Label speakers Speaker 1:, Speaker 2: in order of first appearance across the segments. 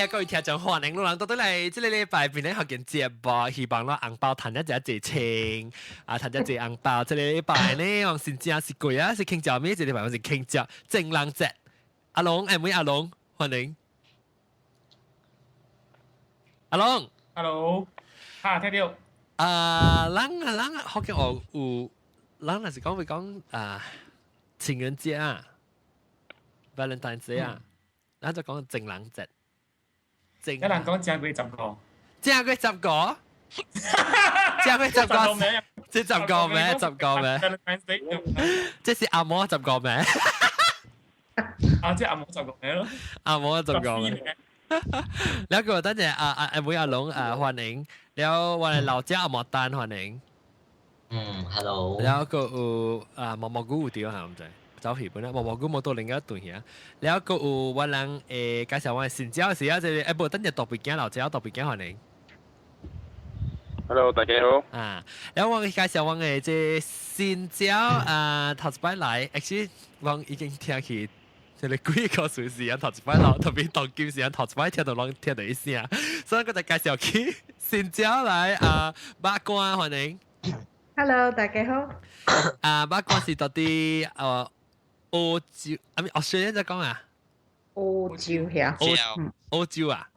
Speaker 1: 啊，各位聽眾歡迎老人到倒來，這個禮拜檳城福建節目，希望咱紅包趁一隻濟清，啊，趁一濟紅包。這個禮拜呢，我先正是貴啊，是慶祝咩？這個禮拜我是慶祝情人節。阿龍，誒，妹阿龍，歡迎。阿龍
Speaker 2: ，Hello，哈，聽到。
Speaker 1: 啊，咱啊，咱福建話有，咱若是講會講啊，情人節啊，Valentine 節啊，咱就講情人節。
Speaker 2: 有人講正月十五，
Speaker 1: 正月十五，正月十五，這十個咩？十個咩？這是阿摩十個咩？
Speaker 2: 啊，即係阿摩十個咩咯？
Speaker 1: 阿摩十個咩？แล้ว個等陣啊啊阿妹阿龍啊歡迎，แล้ว我哋老家阿莫丹歡迎。
Speaker 3: 嗯，hello。
Speaker 1: แล้ว個有啊毛毛菇有對嚇，毋知走去本啦，毛毛菇冇到另一段去。แล้ว個有我人誒介紹我新椒是啊，這個誒無等陣特別驚老家特別驚歡迎。
Speaker 4: Hello，大家好。
Speaker 1: 啊，然後我介紹我嘅這新椒啊，頭一擺來，actually 我已經聽去。這個幾個隨時間頭一擺來，特別當今時間頭一擺聽到攏聽到一聲，所以我就介紹去新椒來啊，八卦歡迎。
Speaker 5: Hello，大家好。
Speaker 1: 啊，八卦是到底澳洲，啊咪 Australia 在講啊？
Speaker 5: 澳洲呀。
Speaker 1: 澳洲啊？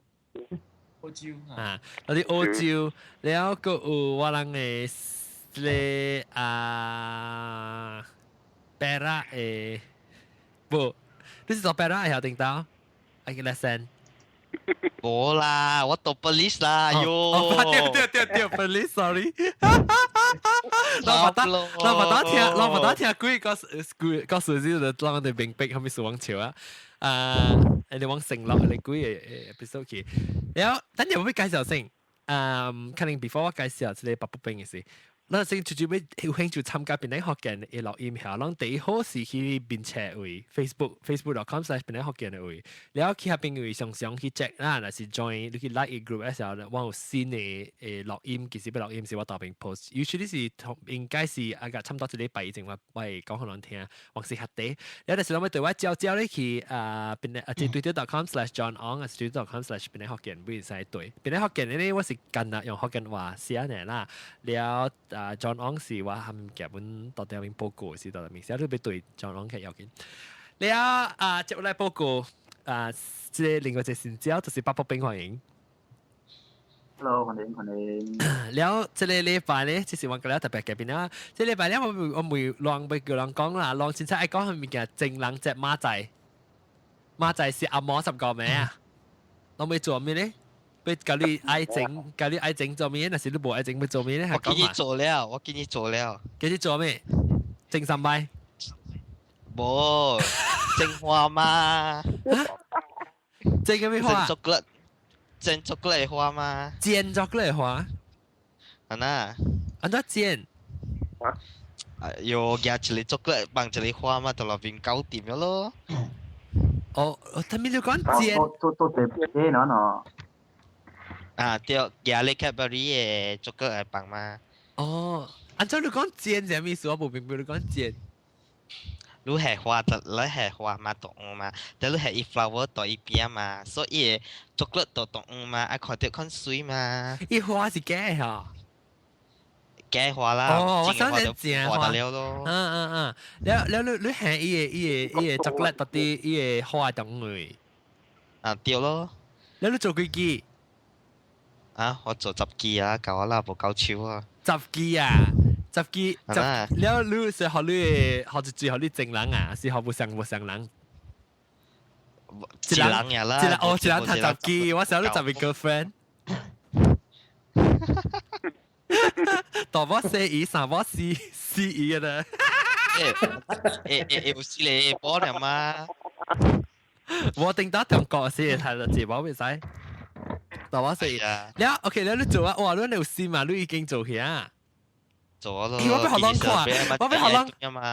Speaker 2: 澳洲
Speaker 1: 啊，到佇澳洲，了閣有我人的這個啊，Perak 的，無，你是做 Perak 的頂到？愛個 lesson。
Speaker 6: 無啦，我讀 police 啦，喲。
Speaker 1: 哦，對對對對，police，sorry。老爸老爸聽，老爸聽幾個幾個數字就讓我哋明白，後面是往笑啊。啊，你往成落你幾個 episode 去。然後等陣我會介紹先。嗯，可能 before 我介紹這個白卜冰嘅事。咱先最主要有興趣參加檳城福建的錄音下，攏第一好是去面冊位 Facebook facebook.com/檳城福建的位，了後去彼邊位常常去 check 啦，若是 join 你去 like 伊 group 的時候，我有新的錄音，其實欲錄音是我當邊 post，usually 是同應該是啊個差不多一禮拜以前我我會講予人聽，還是較底。了就是攏欲對我招招你去啊檳城啊，即 twitter.com/JohnOng 啊 twitter.com/檳城福建，會使對。檳城福建呢，我是近啊用福建話寫呢啦，了。啊，John Ong 是我含夾本到底面報告是到底面，寫你欲對 John Ong 較要緊。了啊，接落來報告啊，這個另外一個新招就是北北冰歡迎。
Speaker 7: Hello，歡迎歡迎。
Speaker 1: 了，這個禮拜咧，這是我覺得特別嘅邊啦。這禮拜咧，我我未亂欲叫人講啦，人凊彩愛講彼物件，情人節馬仔，馬仔是阿摩十個名啊？攏欲做咩咧？欲共你愛情，共你愛情做咩？若是你無愛情，欲做咩咧？
Speaker 6: 我給你做了，我給你做了。
Speaker 1: 給你做咩？整三擺？
Speaker 6: 無，整花嘛。
Speaker 1: 整個咩花？
Speaker 6: 整巧克力，整巧克力花嘛。
Speaker 1: 煎巧克力花？
Speaker 6: 啊那？
Speaker 1: 按怎煎？
Speaker 6: 哎喲，夾一個巧克力，放一個花嘛，就落邊搞掂咗咯。
Speaker 1: 哦，他們就講煎。
Speaker 7: 做做做這喏喏。
Speaker 6: 啊對，夾你 Cadbury 的巧克力放嘛。
Speaker 1: 哦，按怎你講煎是啥物意思？我無明白你講煎。
Speaker 6: 你係花就你係花嘛，動嘛，但你係伊 flower 到伊邊嘛，所以巧克力就動嘛，啊看到看水嘛。
Speaker 1: 伊花是假的哈？
Speaker 6: 假花啦。
Speaker 1: 哦，我想你正
Speaker 6: 花得了咯。
Speaker 1: 嗯嗯嗯，了了你你係伊个伊个伊个巧克力到佇伊个花中位。
Speaker 6: 啊對咯。
Speaker 1: 了你做幾支？
Speaker 6: 啊，我做十支啊，夠啊啦，無夠手啊。
Speaker 1: 十支啊，十支十了你是予你的，予一最予你情人啊，是予無相無相人？
Speaker 6: 一人呀啦。
Speaker 1: 一人哦，一人趁十支，我想你十個 girlfriend。大把四姨，三把四四姨嘅啦。
Speaker 6: 誒誒誒，有四個波了嗎？
Speaker 1: 我頂到中國先睇到字，我袂使。大把四姨，了 OK，了你做啊？哇，你有心啊？你已經做起啊？
Speaker 6: 做咯。
Speaker 1: 我欲予人看，我欲予人，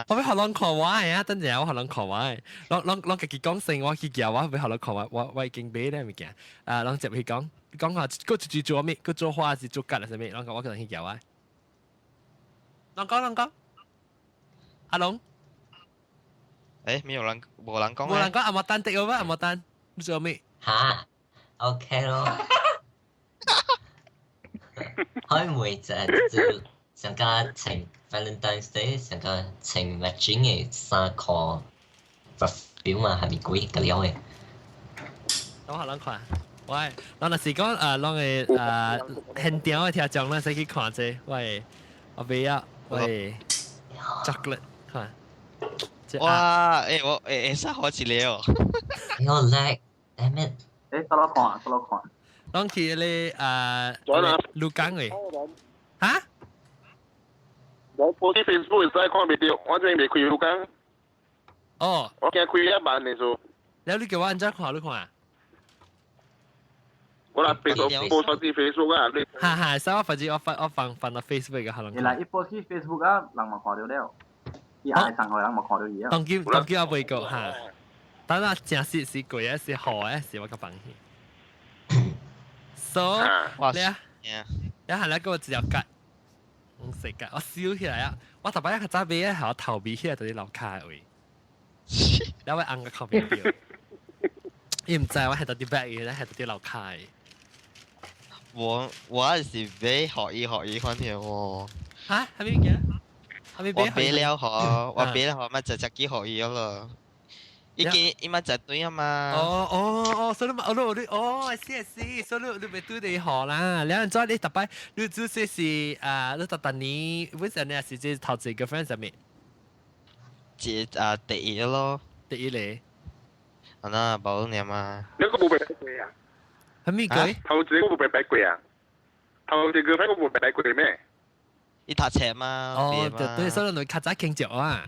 Speaker 1: 我欲予人看我的啊！等陣我予人看我的，攏攏攏家己講先，我去寄我欲予人看我，我我已經買咧物件。啊，攏接去講，講下，閣一句做咩？閣做花是做桔還是啥物？攏講我個人去寄我。攏講攏講，阿龍。
Speaker 6: 誒，沒有人，無人講。
Speaker 1: 無人講阿莫丹的個咩？阿莫丹，你做咩？
Speaker 3: 嚇！ OK 咯。開每隻就上加情 Valentine's Day 上加情 matching 嘅衫褲 perfume 嘛，係咪鬼個料嘅？
Speaker 1: 等下咱看。喂，咱若是講啊，咱嘅現場嘅聽眾，咱先去看者。喂，我袂啊，喂，chocolate 看。
Speaker 6: 哇！欸我會會使好一個哦。
Speaker 3: 我叻，damn it！
Speaker 7: 欸，倒落看，倒落看。
Speaker 1: 咱去咧啊，鹿港嘅。哈？
Speaker 4: 我 post Facebook 會使看袂著，我這未開鹿港。
Speaker 1: 哦。
Speaker 4: 我驚開一萬嘅數。
Speaker 1: 了你叫我按怎看？你看。
Speaker 4: 我來 Facebook post 去 Facebook 啊，你。
Speaker 1: 哈哈，所以我反正我發我放放到 Facebook 嘅可能。
Speaker 7: 原來一 post 去 Facebook 啊，人嘛看著了。伊愛上個人嘛看著伊啊。
Speaker 1: 當今當今我未過哈，等下真實是貴啊，是好啊，是我個放去。So，你啊，你係那個一條格，唔食格，我燒起來啊！我特擺較早買啊，係我頭尾起來就是樓跤的位，然後我按個靠邊掉。伊毋知我係到啲白嘅，係到啲樓跤的。
Speaker 6: 我是買予伊予伊款嘅喎。
Speaker 1: 嚇？係咩物件？係咪
Speaker 6: 我買了予，我買了予，咪直接去予伊咯。已經伊嘛就對啊嘛。
Speaker 1: 哦哦哦，所以嘛，哦你哦，是是，所以你你咪對你學啦。你按怎你特擺，你主說是啊，你特特年，為啥呢？是這頭一個 girlfriend 上面？
Speaker 6: 這啊第一咯。
Speaker 1: 第一個。
Speaker 6: 啊那無念嘛。
Speaker 4: 你個無白白過啊？
Speaker 1: 係咩鬼？
Speaker 4: 頭一個無白白過啊？頭一個 girlfriend 無白白過咩？
Speaker 6: 伊讀冊嘛。
Speaker 1: 哦，對對，所以你較早傾著啊。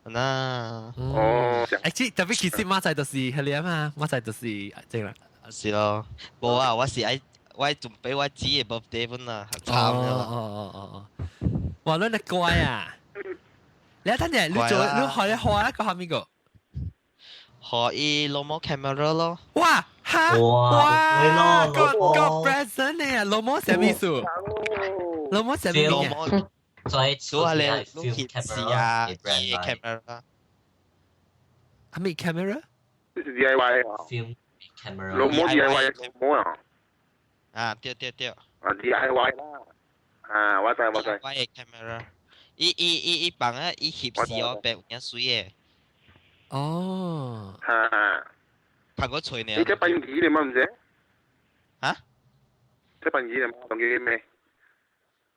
Speaker 6: 那
Speaker 4: 哦，
Speaker 1: 欸，特別其實馬仔就是彼個嘛，馬仔就是這啦。
Speaker 6: 是咯，無啊，我是愛我愛準備我自己的 birthday 本啊，慘
Speaker 1: 哦哦哦哦，哇，你乖啊！你等陣，你做你學你學一個下面個，
Speaker 6: 學伊 Lomo camera 咯。
Speaker 1: 哇哈！哇，個個 present 呢？Lomo 啥意思？Lomo 啥物件？
Speaker 3: 再
Speaker 6: 做下你你翕攝啊，camera。
Speaker 1: 係咪 camera？
Speaker 4: 這是 DIY 啊。
Speaker 3: Film camera。
Speaker 4: Lomo DIY 老啊。
Speaker 6: 啊，對對對。
Speaker 4: 啊 DIY 啦。啊，我知我知。
Speaker 6: DIY camera，伊伊伊伊放啊，伊翕攝哦，白有影水的。
Speaker 1: 哦。
Speaker 4: 哈。
Speaker 6: 拍個喙呢？
Speaker 4: 你這笨魚你嘛唔知？
Speaker 6: 啊？
Speaker 4: 這笨魚你嘛當機咩？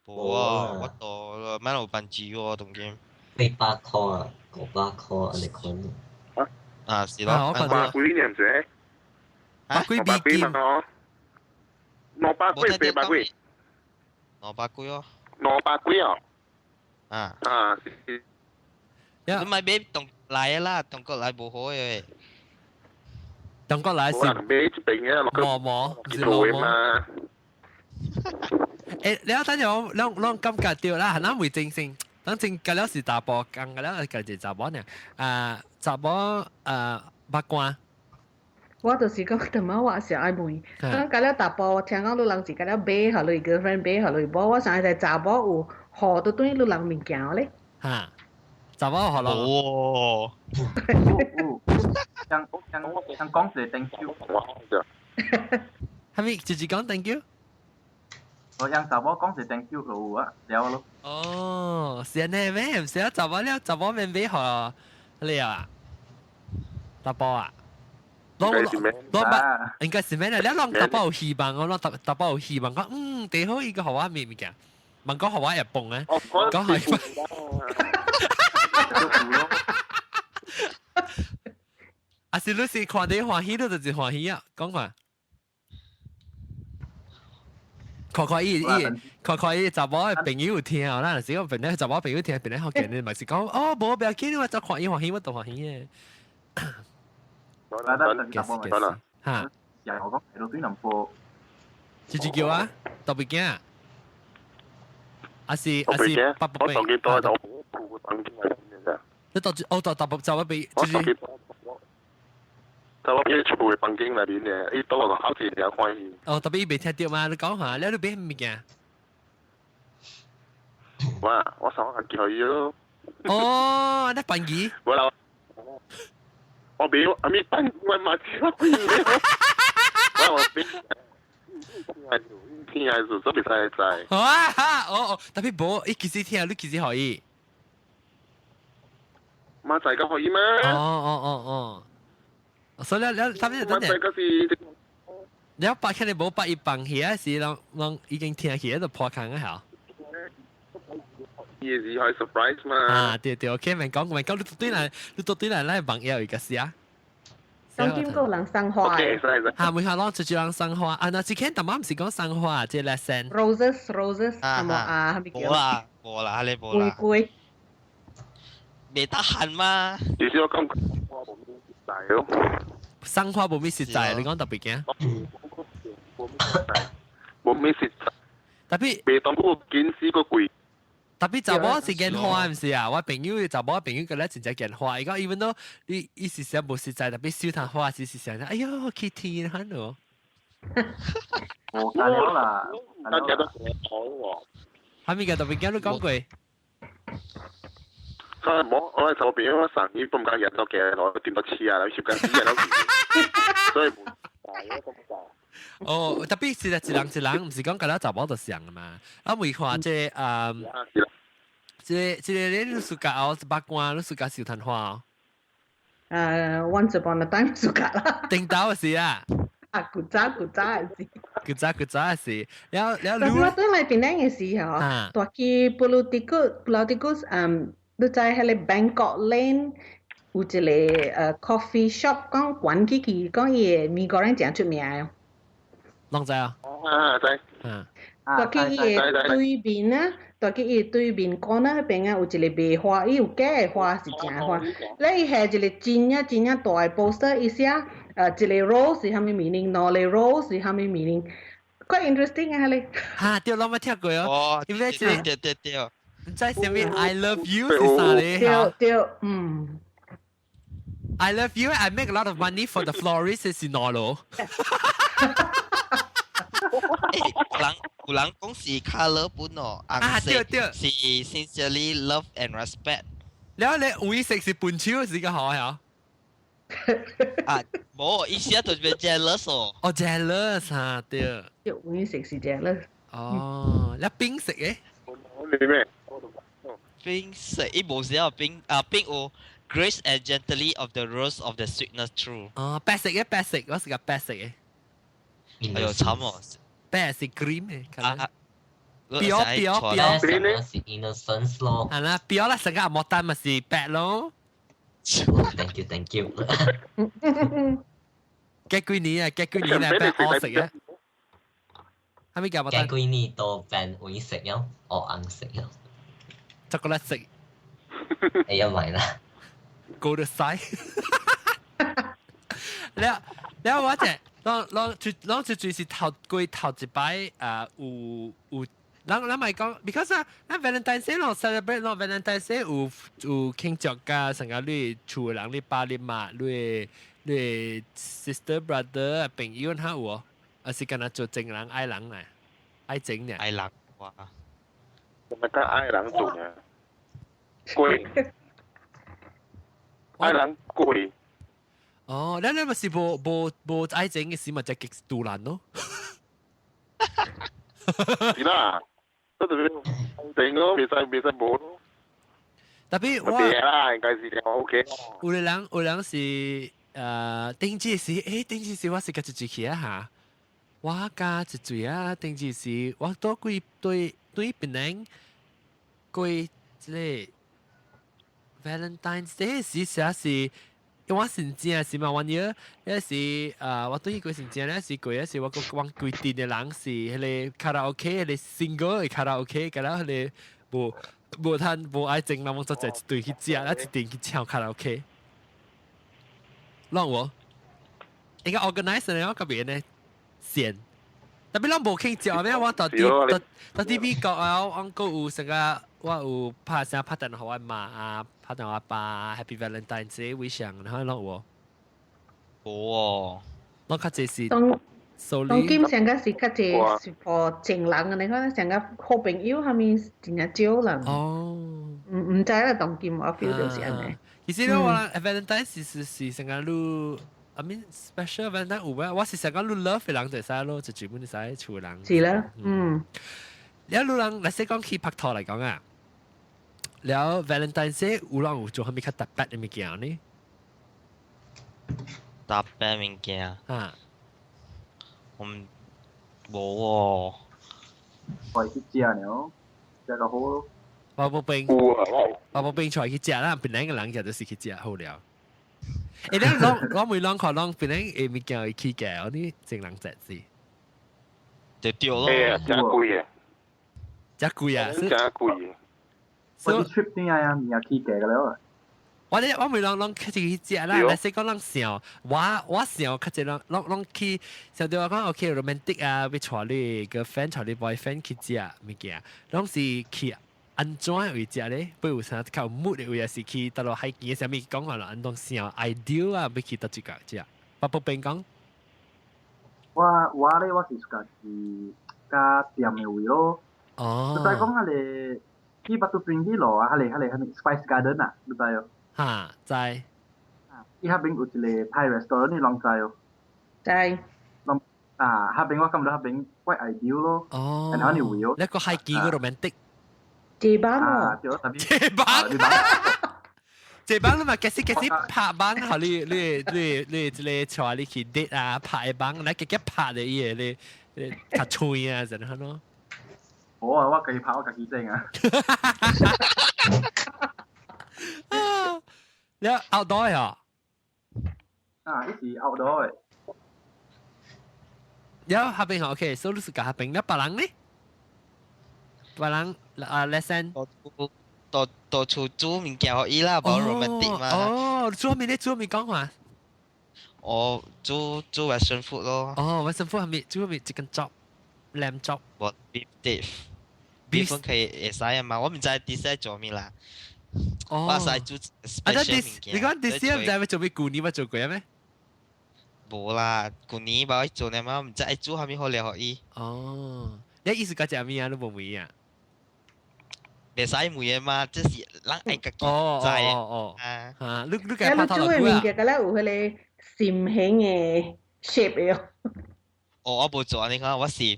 Speaker 6: 無啊，我到買有班機喎，當今。
Speaker 3: 800箍啊，500箍按呢款。
Speaker 6: 啊，是咯。
Speaker 4: 百幾呢唔知？
Speaker 1: 百幾美金。
Speaker 4: 200幾，800幾。
Speaker 6: 200幾哦。
Speaker 4: 200幾哦。
Speaker 6: 啊。
Speaker 4: 啊，是。
Speaker 6: 你咪買中來啦，中國來無好嘅。
Speaker 1: 中國來是。
Speaker 4: 買這邊嘅，
Speaker 1: 毛毛，是毛毛。欸，你等陣我，攏感覺著啦，咱為真心，咱真隔了是查埔，剛隔了係一查某爾，啊，查某啊，目光。
Speaker 5: 我就是講，頭仔我是愛問，講隔了查埔，我聽講你人是隔了買予你 girlfriend 買予你某，我想係查某有予倒轉你人物件咧。
Speaker 1: 哈，查某予咯。
Speaker 6: 哦。
Speaker 7: 有有，像像像講一個 thank you。
Speaker 1: 係咪直接講 thank you？
Speaker 7: 我讓查某講一個 thank you 就有啊，了咯。
Speaker 1: 哦，是按呢咩？毋是啊，查某了，查某免買予你啊，查埔啊。攞攞捌應該是咩咧？你攏查埔有希望，我攏查查埔有希望，講嗯，幾好伊個予我咩物件，問講予我日本啊，講予我。啊是你是看你歡喜，你就是歡喜啊，講看。看看伊伊，看看伊查某的朋友有聽哦，咱若是講朋友查某朋友聽，朋友福建的嘛是講哦，無不要緊，我就看伊歡喜，我就歡喜的。
Speaker 7: 得
Speaker 1: 啦，嚇！
Speaker 7: 又我講嚟到對南部，
Speaker 1: 直接叫啊，特別驚。啊是啊是，八百
Speaker 4: 我當機多就
Speaker 1: 你到哦到大伯就一俾，
Speaker 4: 我當機就我俾厝嘅房間內面嘅，伊倒個考試有關係。
Speaker 1: 哦，特別伊未聽著嘛？你講下，你你俾物件？
Speaker 4: 我我上個叫伊咯。
Speaker 1: 哦，你笨魚？
Speaker 4: 我啦，我俾阿咪笨，我嘛知我鬼咩？我我邊聽係做，所以袂使知。
Speaker 1: 哇！哦哦，特別無，伊幾時聽？你幾時可以？
Speaker 4: 馬仔個可以咩？
Speaker 1: 哦哦哦哦，所以你你特別等陣。你白看你無把伊放起啊，是攏攏已經聽起就破空啊嚇。
Speaker 4: 伊是係 surprise 嘛？
Speaker 1: 啊，對對，OK，明講明講，你對來，你對來來網頁一個是啊。
Speaker 5: 當今個人送花
Speaker 4: 嘅，
Speaker 1: 嚇，每下攏直接人送花啊！那之前大媽唔是講送花，這 lesson。
Speaker 5: Roses roses 係冇啊？係咪
Speaker 6: 叫？冇啦，冇啦，你冇啦。
Speaker 5: 玫瑰。
Speaker 6: 未得閒嘛？
Speaker 4: 其實我感覺花無咩實在咯。
Speaker 1: 送花無咩實在，你講特別驚？
Speaker 4: 無咩實在。
Speaker 1: 特別
Speaker 4: 未當嗰個見死個鬼。
Speaker 1: 特別查某是見花毋是啊？我朋友查某朋友個咧真正見花，伊講 even though 你伊是想無實在，特別小曇花是是想，哎喲去天喊咯。
Speaker 7: 我加了啦，
Speaker 4: 大家都好喎。
Speaker 1: 係咪個特別驚你講過？
Speaker 4: 所以冇，我係手邊我上衣都唔敢人到嘅，攞掂到黐啊，攞攝緊啲人所以
Speaker 1: 哦，特別是一人一人，毋是講甲咱查某就像嘛。啊，未看這嗯，這這個你暑假哦，八卦你暑假小曇花哦。
Speaker 5: Once upon a time 暑假啦。
Speaker 1: 頂到是啊。
Speaker 5: 啊，古早古早的時。
Speaker 1: 古早古早的時，了了。
Speaker 5: 但是我轉來檳城的時候，蹛去 Pulau Tikus，Pulau Tikus，嗯，你知彼个 Bangkok Lane 有一個coffee shop，講關起去，講伊的美國人誠出名的。
Speaker 1: 攏知啊？
Speaker 4: 啊，知。
Speaker 1: 嗯。
Speaker 5: 蹛去伊的對面啊，蹛去伊的對面講那邊啊，有一個賣花，伊有假的花是真的花。咧伊下一個真正真正大的 poster，伊寫一個 rose 是啥物 meaning，兩個 rose 是啥物 meaning，quite interesting 啊！彼个。
Speaker 1: 哈，對，攏捌聽過哦。因為
Speaker 6: 對對對對。
Speaker 1: 毋知啥物 I love you 是啥咧？
Speaker 5: 對對，嗯。
Speaker 1: I love you. I make a lot of money for the florist 是哪咯？
Speaker 6: 有人有人講是 colour 本哦，紅色是 sincerely love and respect。
Speaker 1: 然後你黃色是笨手是個好呀？
Speaker 6: 啊，無，意思啊，就是 jealous 哦。
Speaker 1: 哦，jealous 啊，對。
Speaker 5: 對，黃色是 jealous。
Speaker 1: 哦，你冰色嘅？
Speaker 4: 你咩？
Speaker 6: 冰色，伊無是有冰啊，冰有 grace and gently of the rose of the sweetness true。
Speaker 1: 哦，白色嘅白色，我是個白色嘅。
Speaker 6: 哎呦，慘哦！
Speaker 1: 白是 cream 嘅，
Speaker 6: 啊，
Speaker 1: 表表表，
Speaker 3: 是 innocence 咯。
Speaker 1: 係啦，表啦，成個莫丹咪是白咯。
Speaker 3: Thank you, thank you。
Speaker 1: 幾幾年啊？幾幾年啊？白我食嘅。係咪叫莫丹？
Speaker 3: 幾幾年都變黃色樣，哦紅色樣。
Speaker 1: 朱古力色。
Speaker 3: 哎呀，唔係啦。
Speaker 1: 過得晒。了了，我這。攏攏最攏最最是頭過頭一擺啊，有有，咱咱咪講，because 啊，咱 Valentine Day 攏 celebrate 攏 Valentine Day 有有慶祝㗎，成個你厝的人你爸你媽你你 sister brother 朋友較有哦，還是干焦做情人愛人啊，愛情呢？
Speaker 6: 愛人哇！
Speaker 4: 咪得愛人做呢？貴，愛人貴。
Speaker 1: 哦，你你咪是無無無愛情嘅時，咪就極獨難咯。
Speaker 4: 是啦，都特別定咯，袂使袂使無咯。
Speaker 1: 特別我
Speaker 4: 啦，應該是 OK。
Speaker 1: 有的人有人是頂一時，頂一時我是共一嘴去啊嚇，我共一嘴啊，頂一時我倒幾對對檳城過這個 Valentine's Day 時寫是。因為我真正是嘛，我呢，那是啊，我對伊過真正咧是過，是我個往規定的人是彼個卡拉 OK，彼個 single 的卡拉 OK，佮了彼個無無趁無愛情，人攏做一對去食，啊一定去唱卡拉 OK。攏有，應該 organize 咧，我嗰邊咧線，特別攏無慶祝咩？我到佇到到佇美國啊，我閣有成個我有拍聲拍電話予我媽啊。拍電話爸 Happy Valentine's Day 會上，然後攏有。
Speaker 6: 無哦，
Speaker 1: 攏較濟是。
Speaker 5: 當當今上個是較濟是 for 情人嘅，你看上個好朋友啥物真正少人。
Speaker 1: 哦。
Speaker 5: 毋毋知啦，當今我 feel 就是按呢。
Speaker 1: 其實咧，我 Valentine 是是是成個你 I mean special Valentine 有咩？我是想講你 love 嘅人就使咯，就全部使厝人。
Speaker 5: 是啦，嗯。
Speaker 1: 了你人，嚟說講去拍拖嚟講啊，了 Valentine Day 有人有做啥物較特別嘅物件呢？
Speaker 6: 特別物件
Speaker 1: 啊？
Speaker 6: 我唔冇喎。
Speaker 7: 我去食了，食個好咯。
Speaker 1: 我無病，
Speaker 4: 有啊，我
Speaker 1: 我無病出來去食啦，檳城嘅人其實就是去食好了。欸，你攏我每攏看攏檳城嘅物件會起價，我啲正人食是。
Speaker 6: 就對咯。
Speaker 4: 欸啊，真貴啊！
Speaker 1: 真貴啊！
Speaker 4: 真貴。
Speaker 7: 我啲 trip 點啊，物件起價個了。
Speaker 1: 我咧我每攏攏較濟去食啦，來說講攏想，我想較濟攏攏攏去，想對我講 OK romantic 啊，欲帶你 girlfriend 帶你 boyfriend 去食物件，攏是去按怎位食咧？不有啥較有 mood 的位，還是去佗落海邊啥物講話啦？按怎想 ideal 啊，欲去佗一個食？北部邊講。
Speaker 7: 我我咧我是家己較店的位咯。
Speaker 1: 哦。
Speaker 7: 就係講啊咧，去 Batu Ferringhi 路啊，彼個彼個啥物 Spice Garden 啊，你知哦？
Speaker 1: 哈，知。
Speaker 7: 伊彼邊有一個 Thai restaurant，你攏知哦？
Speaker 5: 知。
Speaker 7: 攏啊，彼邊我感覺彼邊怪 ideal 咯。
Speaker 1: 哦。
Speaker 7: 然後你位哦。
Speaker 1: 那個海景個 romantic。
Speaker 5: 這班哦。
Speaker 7: 對，特別。
Speaker 1: 這班。這班你嘛，其實其實拍房，予你你你你這個帶你去 date 啊，拍房，來直接拍的伊個你你較脆啊，就咁咯。
Speaker 7: 冇啊，我家己拍，我家己整啊。
Speaker 1: 你 outdoor 啊？
Speaker 7: 啊，伊是 outdoor 的。
Speaker 1: 有下邊 OK，所以你是夾下邊，你別人呢？別人啊，lesson。
Speaker 6: 到到處煮物件予伊啦，無 romantic 嘛。
Speaker 1: 哦，煮咩咧？煮咩講話？
Speaker 6: 我煮煮 Western food 咯。
Speaker 1: 哦，Western food 係咪煮咩 chicken chop、lamb chop？
Speaker 6: 無 beef beef 可以會使啊嘛？我毋知 dessert 做咩啦。
Speaker 1: 哦。
Speaker 6: 我使煮 special 物件。
Speaker 1: 你講 dessert 毋知欲做咩？舊年欲做過咩？
Speaker 6: 無啦，舊年無愛做呢嘛，毋知愛煮啥物好料予伊。
Speaker 1: 哦，你意思講食咩啊？你無問啊？
Speaker 6: 袂使問的嘛，這是人愛家己知。
Speaker 1: 哦哦哦。
Speaker 6: 啊。
Speaker 1: 啊，你你
Speaker 5: 家拍拖
Speaker 1: 煮
Speaker 5: 的物件，敢若有彼個心形的 shape 的哦。
Speaker 6: 哦，我無做按呢款，我是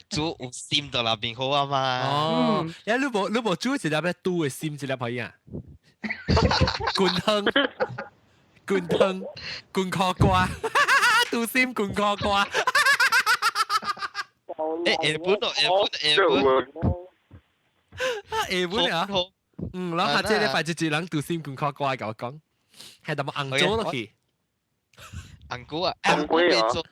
Speaker 6: 煮有心到內面好啊嘛。
Speaker 1: 哦，你你無你無煮一粒咧拄的心一粒可以啊？滾湯，滾湯，滾殼瓜，拄心滾殼瓜。
Speaker 6: 欸，下本咯，下本，下本。
Speaker 1: 下本啊？嗯，然後下這禮拜就一人拄心滾殼瓜，共我講，係淡薄紅做落去。
Speaker 6: 紅菇啊，
Speaker 4: 紅菇啊，
Speaker 6: 做。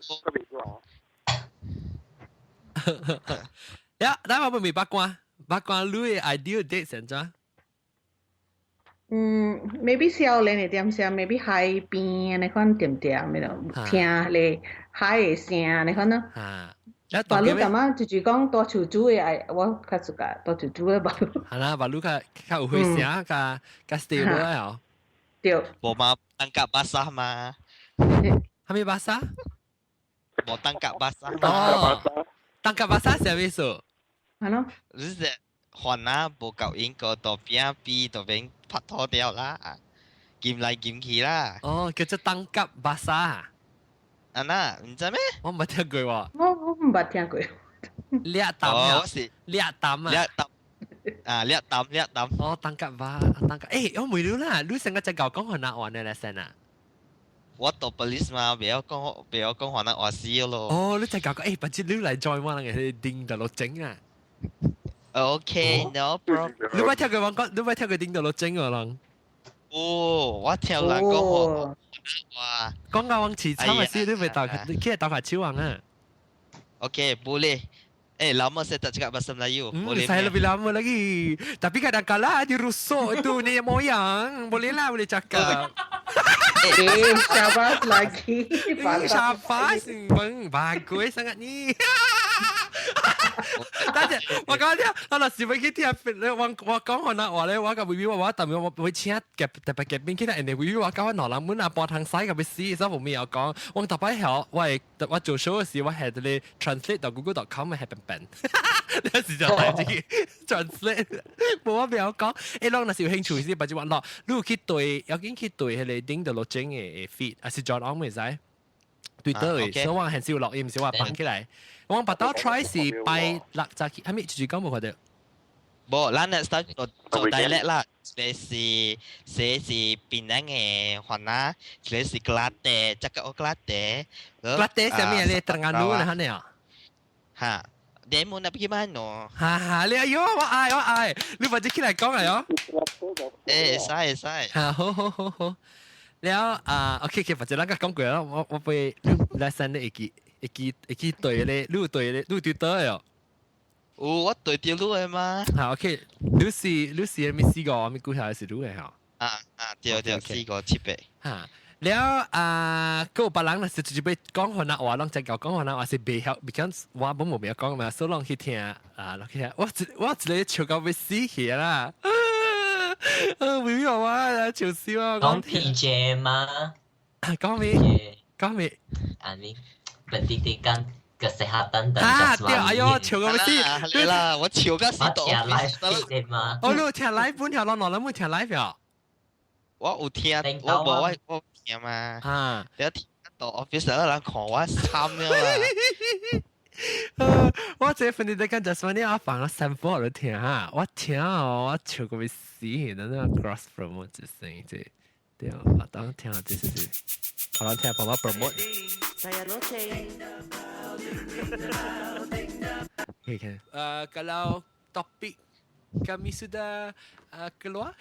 Speaker 1: 呀，咱我問八卦，八卦你的 ideal date 是按怎？
Speaker 5: 嗯，maybe 少年的點聲，maybe 海邊按呢款恬恬的咯，聽咧海的聲按呢款咯。
Speaker 1: 啊，
Speaker 5: 別你感覺就是講蹛厝煮的愛，我較 suka 蹛厝煮的吧。
Speaker 1: 係啦，別你較較有花聲，較較 stable 哦。
Speaker 5: 對。
Speaker 6: 無嘛，tangkap basah 嘛。
Speaker 1: 啥物 basah？
Speaker 6: 無 tangkap basah。
Speaker 1: 哦，tangkap basah 啥意思？
Speaker 5: 係咯。
Speaker 6: 你是番仔無夠用個路邊比路邊拍拖掉啦，兼來兼去啦。
Speaker 1: 哦，叫做 tangkap basah。
Speaker 6: 啊那，毋知咩？
Speaker 1: 我毋捌聽過喎。
Speaker 5: 我我毋捌聽過。
Speaker 1: 掠擔啊！
Speaker 6: 我是
Speaker 1: 掠擔啊！
Speaker 6: 掠擔啊！掠擔掠擔。
Speaker 1: 哦，tangkap basah，tangkap。欸，我問你啦，你成個只舊講番仔話呢？lesson 啊？
Speaker 6: 我讀 police 嘛，袂曉講袂曉講番仔話死咯。
Speaker 1: 哦，你只舊講，欸，不知你來 join 我人個頂頭落整啊？
Speaker 6: OK，no problem。
Speaker 1: 你捌聽過我講？你捌聽過頂頭落整個人？
Speaker 6: 哦，我聽人講話，哇！
Speaker 1: 講到往市場嘅時，你袂鬥，你去鬥下手王啊
Speaker 6: ？OK，boleh. Eh, lama saya tak cakap bahasa Melayu.
Speaker 1: Boleh. Saya lebih lama lagi. Tapi kadang-kala dia rusuk tu nenek moyang. Boleh lah, boleh cakap.
Speaker 5: Eh, syabas lagi.
Speaker 1: Syabas. Bang, bagus sangat ni. 等陣，我講聽，我若是欲去聽，我我講番仔話咧，我共微微我我特別我會請夾特別夾邊去人哋微微我講我兩人本啊半通使共欲死，所以無咩有講。我特擺曉，我會我做 show 嘅時，我係咧 translate 到 google.com 係笨笨，你時就帶自己 translate，無我袂曉講。欸，攏若是有興趣時，別就話落，你有去對，要緊去對彼個頂頭落整的 feed，還是 John Ong 會使？對對，所以我很少錄音，是我放起來。我把刀 try 是拜六早起，係咪就是講無看到？
Speaker 6: 無，咱那 start 做做 dialect 啦，一個是寫是檳城的番仔，一個是格拉底，這個格拉底。
Speaker 1: 格拉底啥物啊？你登嘉樓啦，呢啊？
Speaker 6: 哈，你冇那邊嘛喏？
Speaker 1: 哈哈，你哎喲，我愛我愛，你把這起來講來哦。
Speaker 6: 欸，會使會使。
Speaker 1: 哈，好好好好。了啊，OK OK，或者咱個講過啦，我會你來 send 你會記會記會記對咧，你有對咧，你有對對哦。
Speaker 6: 有，我對著你的嘛。
Speaker 1: 好，OK，你是咪四個咪股票是你的吼？
Speaker 6: 啊啊，對對，四個七八。
Speaker 1: 哈，了啊，閣有別人若是直接欲講番仔話，攏才夠講番仔話是袂曉，because 我本無袂曉講嘛，所以攏去聽啊，攏去聽。我一個笑到欲死去啦！啊，微微我笑死我。
Speaker 3: 講 PJ 嗎？
Speaker 1: 講咩？講咩？
Speaker 3: I mean, pendidikan kesehatan dan
Speaker 1: 啊，對，哎喲，笑到欲死！
Speaker 6: 對啦，我笑到死
Speaker 3: 我聽 live 嘛。
Speaker 1: 哦，你有聽 live 本條，攏攏冇聽 live 啊？
Speaker 6: 我有聽，我無我我聽嘛。
Speaker 1: 啊，
Speaker 6: 你聽到 office 人看我慘了啦。
Speaker 1: 我這份你在講就是你我放了三波就聽哈，我聽哦，我笑到欲死，那那 cross promote 這聲這，對啊，我當聽這是，好啦，聽幫我 promote。Okay, okay. Kalau topik kami sudah keluar.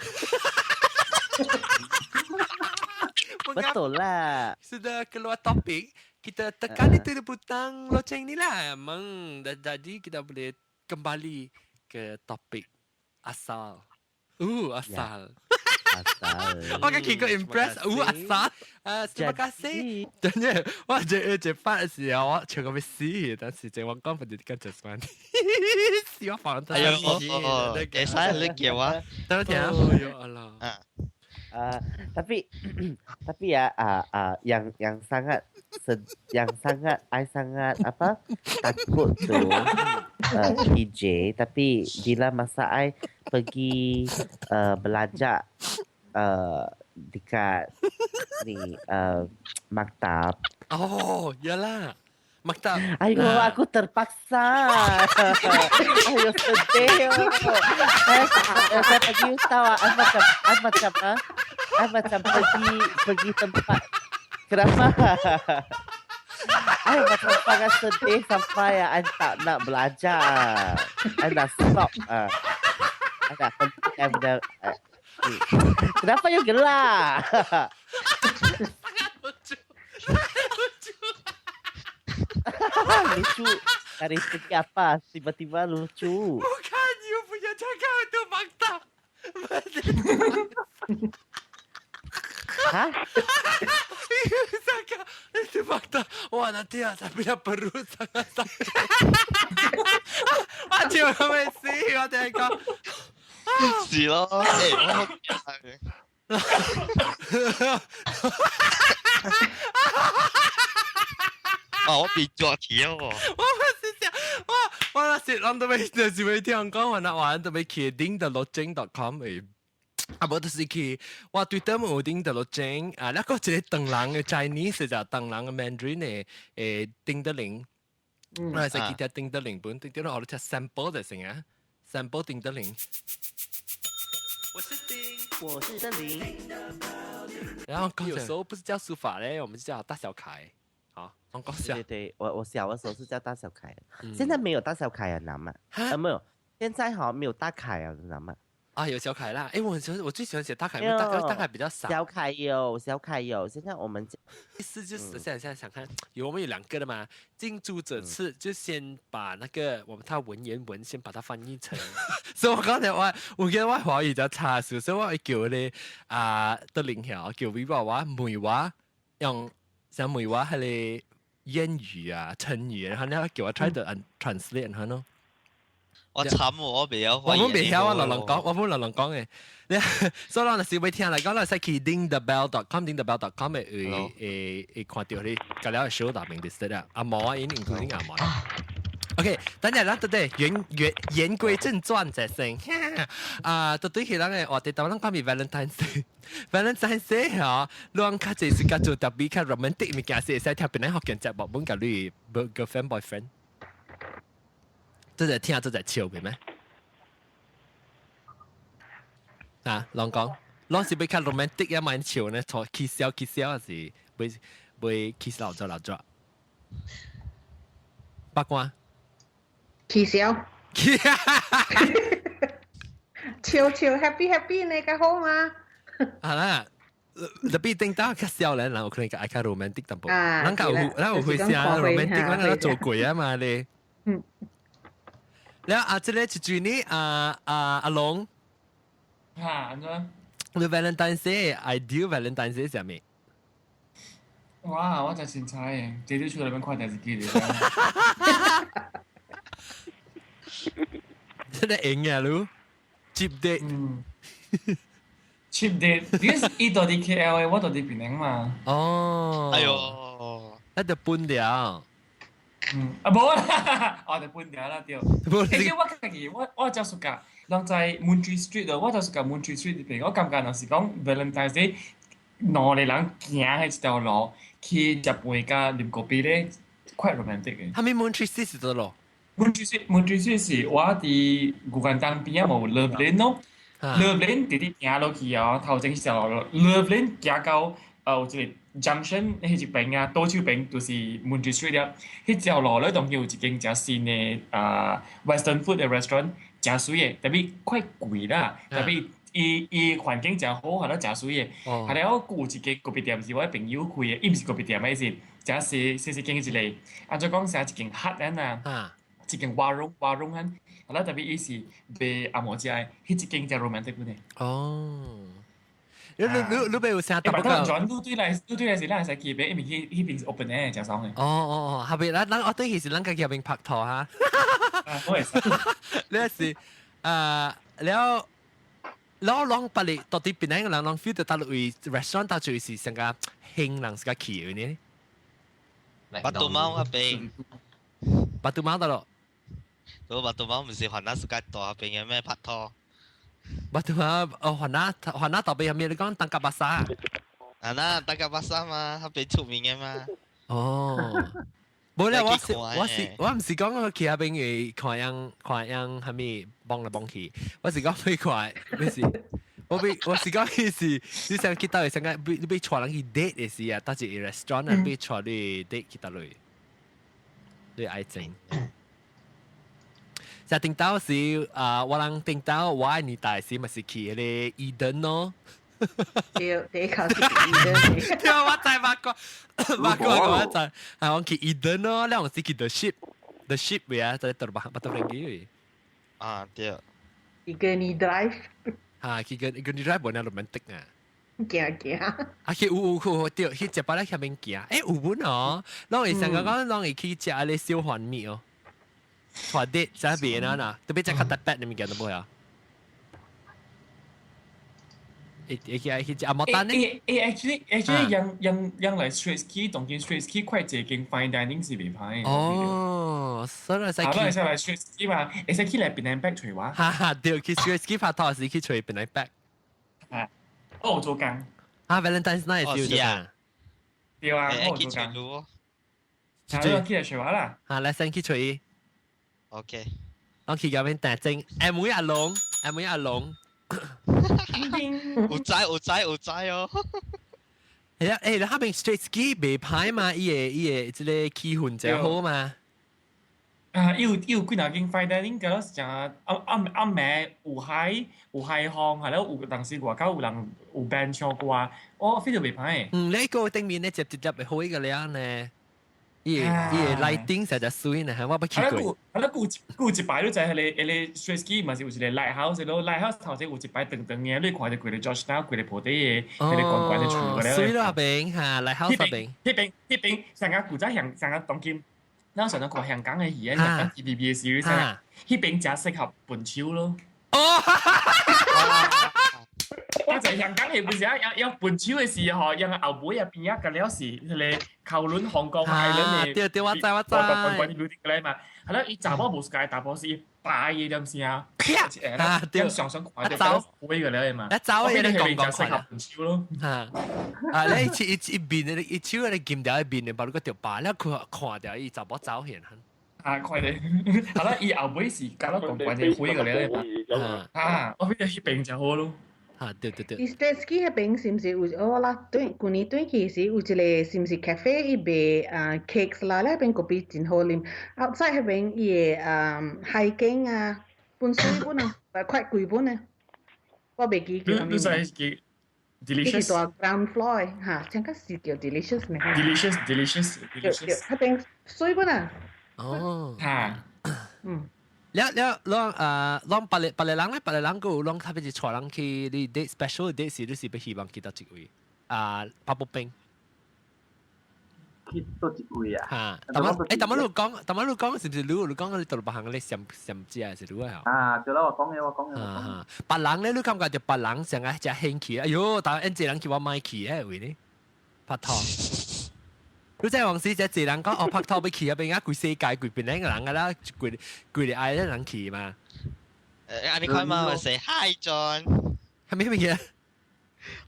Speaker 8: Betul lah.
Speaker 1: Sudah keluar topik, kita tekan itu butang loceng ni lah. Memang jadi kita boleh kembali ke topik asal. Asal.
Speaker 8: Ya. Asal.
Speaker 1: 我嘅見過 impress，asal。terima kasih。真係，我這這發嘅時候，我笑到欲死，但是這我講不就跟著算。死我放
Speaker 6: 哎呀，會使你叫我，
Speaker 1: 等聽。哎呦，阿啦。
Speaker 8: Tapi tapi ya yang sangat yang sangat I sangat apa takut tu PJ, tapi bila masa I pergi belajar dekat ni maktab.
Speaker 1: Oh, yalah. Maktab.
Speaker 8: Ayo, aku terpaksa. Ayo, sedih. Oh. Saya pergi tahu, I macam pergi pergi tempat. Kenapa? I macam sangat sedih sampai I tak nak belajar. I nak stop. I nak henti I punya. Kenapa you gelak?
Speaker 1: Sangat lucu. Lucu.
Speaker 8: Lucu dari segi apa? Tiba-tiba lucu.
Speaker 1: Bukan you punya cakap itu fakta.
Speaker 8: Hah?
Speaker 1: You cakap itu fakta. Wah, nanti ah, saya punya perut sangat sakit. 我笑到欲死，我聽講。
Speaker 6: 是咯，欸，我好驚。哦，我被抓起哦！
Speaker 1: 我是想，我我那時諗到未，就是未聽講話，那話都未去頂到落井 .com 誒。啊，無就是去，我對得有頂到落井啊，那個一個唐人嘅 Chinese 就唐人嘅 Mandarin 嘅誒丁德林，我係記得丁德林本，丁德林我哋聽 sample 就成啊，sample 丁德林。我是丁，
Speaker 8: 我是鄧林。
Speaker 1: 然後有時候不是叫書法咧，我們就叫大小楷。好，我講笑。
Speaker 8: 對對，我小的時候是叫大小楷，現在沒有大小楷啊，難嘛？啊，沒有，現在好像沒有大楷啊，難嘛？
Speaker 1: 啊，有小楷啦！誒，我很喜歡，我最喜歡寫大楷，因為大楷比較少。
Speaker 8: 小楷有，小楷有。現在我們
Speaker 1: 意思就是，現在想看，有我們有兩個的嘛。近朱者赤，就先把那個我們他文言文先把它翻譯成。所以我剛才我記得我華語較差，所以我會叫你啊，德林曉叫微博我問我用像問我係個諺語啊、成語，然後你叫我 try to translate，然後。
Speaker 6: 我慘喎，我袂曉。
Speaker 1: 我本袂曉，我亂亂講，我本亂亂講嘅。你所以咱若是欲聽來講，咱使去 dingthebell.com dingthebell.com 會會會看到你隔了 show 內面 listed 啊。阿毛啊，已經 including 阿毛。OK，等陣啦，對對，言歸正傳就先。啊，對對，佢人嘅話題，當咱講咪 Valentine's Day，Valentine's Day 嗬，攏較濟是較做特別較 romantic 物件，是會使聽邊個福建節目，本甲你 girlfriend boyfriend，這就聽這就笑嘅咩？啊，攏講，攏是比較 romantic 啊，蠻笑呢，坐起笑起笑是，袂袂起笑就老咗。八卦。
Speaker 5: 起笑，笑笑 happy happy 呢較好嘛？
Speaker 1: 係啦，特別頂到較少年人有可能愛較 romantic 淡薄，咱較有咱有會寫 romantic，咱較做過啊嘛咧。嗯。了啊，這個一句呢，啊啊阿龍。
Speaker 2: 嚇，按怎？
Speaker 1: 你 Valentine's Day，ideal Valentine's Day 是啥物？
Speaker 2: 哇！我真凊彩的，坐佇厝內面看電視機咧。
Speaker 1: 真係用嘅咯，cheap date。
Speaker 2: 嗯，cheap date，你是伊到佇 KL 的，我到佇檳城嘛。
Speaker 1: 哦。
Speaker 6: 哎喲，
Speaker 1: 那就搬掉。
Speaker 2: 嗯，啊無啦，哦就搬掉啦對。其實我家己，我就暑假，人在 Moon Street 度，我就暑假 Moon Street 邊，我感覺若是講 Valentine's Day，兩個人行彼一條路去食飯佮啉咖啡咧，quite romantic 的。
Speaker 1: 啥物 Moon Street 是佗落？
Speaker 2: Moon Street，Moon Street 是我佇牛犏東邊仔無 Love Lane 咯，Love Lane 直直行落去哦，頭前一條路 Love Lane 行到有一個 junction 彼一邊啊，左手邊就是 Moon Street 了。彼條路咧當然有一間誠新的啊 Western food 的 restaurant，誠媠的，特別較貴啦，特別伊伊環境誠好，係咯誠媠的。係了，閣有一間咖啡店是我朋友開的，伊毋是咖啡店，伊是誠細細細間一個，按怎講啥一間 hut 啊，一間 warung warung 啊，係啦，特別伊是賣紅毛食的，彼一間誠 romantic 的。
Speaker 1: 哦。你你你有啥特別
Speaker 2: 個？轉路對來，路對來是咱會使去邊，因為彼彼邊是 open 的，誠爽的。
Speaker 1: 哦哦哦，後邊咱咱我對其實咱家己那邊拍拖哈。
Speaker 2: 我會使。
Speaker 1: 你是啊，了。老攏捌哩，到底邊個人攏 feel 到佗位 restaurant 到就是上個興人自家去的呢？
Speaker 6: 巴肚貓那邊，
Speaker 1: 巴肚貓得咯。
Speaker 6: 嗰巴肚貓唔是雲南自家大邊嘅咩拍拖？
Speaker 1: 巴肚貓哦，雲南雲南大邊係咩？你講登嘉巴沙？
Speaker 6: 啊那登嘉巴沙嘛，那邊出名嘅嘛。
Speaker 1: 哦。無咧，我是我是我毋是講我去彼邊會看樣看樣啥物幫來幫去，我是講欲看，不是，我欲我是講伊是你想去佗位想講欲你欲帶人去 date 的時啊，佗一個 restaurant 啊，欲帶你 date 去佗落，你愛情。就頂到時啊，我人頂到我的年代時，嘛是去彼個 Eden 咯。
Speaker 5: 對，第一口是 Eden。
Speaker 1: 對，我知八卦，八卦我知，係我去 Eden 咯，你有時去 The Ship，The Ship 位啊，在倒巴巴多人機。
Speaker 6: 啊，對。
Speaker 5: Gurney Drive。
Speaker 1: 嚇，去 Gurney Drive 無那 romantic 啊。
Speaker 5: 行行。
Speaker 1: 啊，去有有有對，去食飽咧下面行，欸有本哦，攏會成日講攏會去食咧小番麥哦，帶啲在邊啊嗱，特別食較特別的物件都無啊。會會去去食阿毛蛋呢？
Speaker 2: 欸欸，actually 樣樣樣來 Straits Quay，當今 Straits Quay 快這間 fine dining 是袂歹。
Speaker 1: 哦，所以使去。
Speaker 2: 會使來 Straits Quay 嘛，會使去來 Penang Back 揣我。
Speaker 1: 哈哈，對，去 Straits Quay 拍拖時去揣 Penang Back。
Speaker 2: 啊，我有做工。
Speaker 1: 啊，Valentine's Night 是啊。
Speaker 2: 對啊，我有做工。啊，你去來揣我啦。
Speaker 1: 啊，來先去揣伊。
Speaker 6: OK。
Speaker 1: 我去嗰邊訂正，阿妹阿龍，阿妹阿龍。
Speaker 6: 有知有知有知哦。
Speaker 1: 係啊，欸，你彼邊 Straits Quay 袂歹嘛，伊個伊個這個氣氛真好嘛。
Speaker 2: 啊，伊有伊有幾若間 fine dining，敢若是誠暗暗暗暝有海有海風，係咯，有當時外口有人有 band 唱歌，我 feel 到袂歹。
Speaker 1: 嗯，你個頂面咧接一接會好個了呢。伊個伊個 lighting 實在媠呢，我捌去過。
Speaker 2: 啊，啦，舊一擺你知彼個彼個 Straits Quay 嘛是有一個 lighthouse 咯，lighthouse 頭前有一擺長長嘅，你看著規個 Georgetown 規個坡底的，彼個懸懸的厝個了。
Speaker 1: 媠咯，彼邊哈，lighthouse 彼邊。
Speaker 2: 彼邊彼邊上個古早香上個當今，咱上當看香港的戲啊，香港 TVB 的 series 啊，彼邊誠適合分手咯。
Speaker 1: 哦，
Speaker 2: 我知香港係不是啊？有有分手嘅時候，因後尾啊邊啊個了是迄個討論香港 island 嘅，
Speaker 1: 對對，我知我知。
Speaker 2: 關關於啲個嘛，係啦，伊查某無 suka，查某是伊擺嘅點先啊？
Speaker 1: 啊對，
Speaker 2: 上上看到灰個了嘛，
Speaker 1: 一走嘅你講講
Speaker 2: 適合分手咯。
Speaker 1: 嚇！啊，你一一一邊嘅，一手你劍掉一邊嘅，把你個條擺，你看看掉伊查某走現。
Speaker 2: 啊，快啲！係啦，伊後尾是搞到講關係灰個了嘛。啊，我變咗彼邊就好咯。
Speaker 1: 啊，對對對。
Speaker 5: 伊 Stetsky 彼邊是毋是有我啦？對，舊年轉去時有一個是毋是 cafe 伊賣啊 cakes 啦，那邊咖啡真好啉。outside 彼邊伊的啊海景啊，本水本啊，快貴本啊，我袂記叫啥物。
Speaker 2: 你知叫 delicious？
Speaker 5: 是大 ground floor 嚇，應該是叫 delicious 咩
Speaker 2: ？delicious delicious
Speaker 5: delicious。彼邊水本啊。
Speaker 1: 哦。
Speaker 2: 嚇。
Speaker 5: 嗯。
Speaker 1: 了了，攏啊，攏別個別個人咧，別個人閣有攏特別是帶人去你 date special date 時，你是欲希望去佗一位啊，拍步兵。
Speaker 7: 去佗一位啊？
Speaker 1: 嚇！但係欸，但係你講，但係你講是毋是你你講你到別行咧上上食是你啊？
Speaker 7: 啊，對啦，我講嘅，我講嘅。
Speaker 1: 啊，別人咧，你感覺就別人上愛食興趣，哎喲，但係這人去我莫去誒位呢？拍拖。你知往時這人講哦，拍拖欲去啊，邊啊，規世界規邊個人噶啦，規規個愛的人去嘛。
Speaker 6: 誒，你看嘛，我 say hi John。
Speaker 1: 係咩嘢？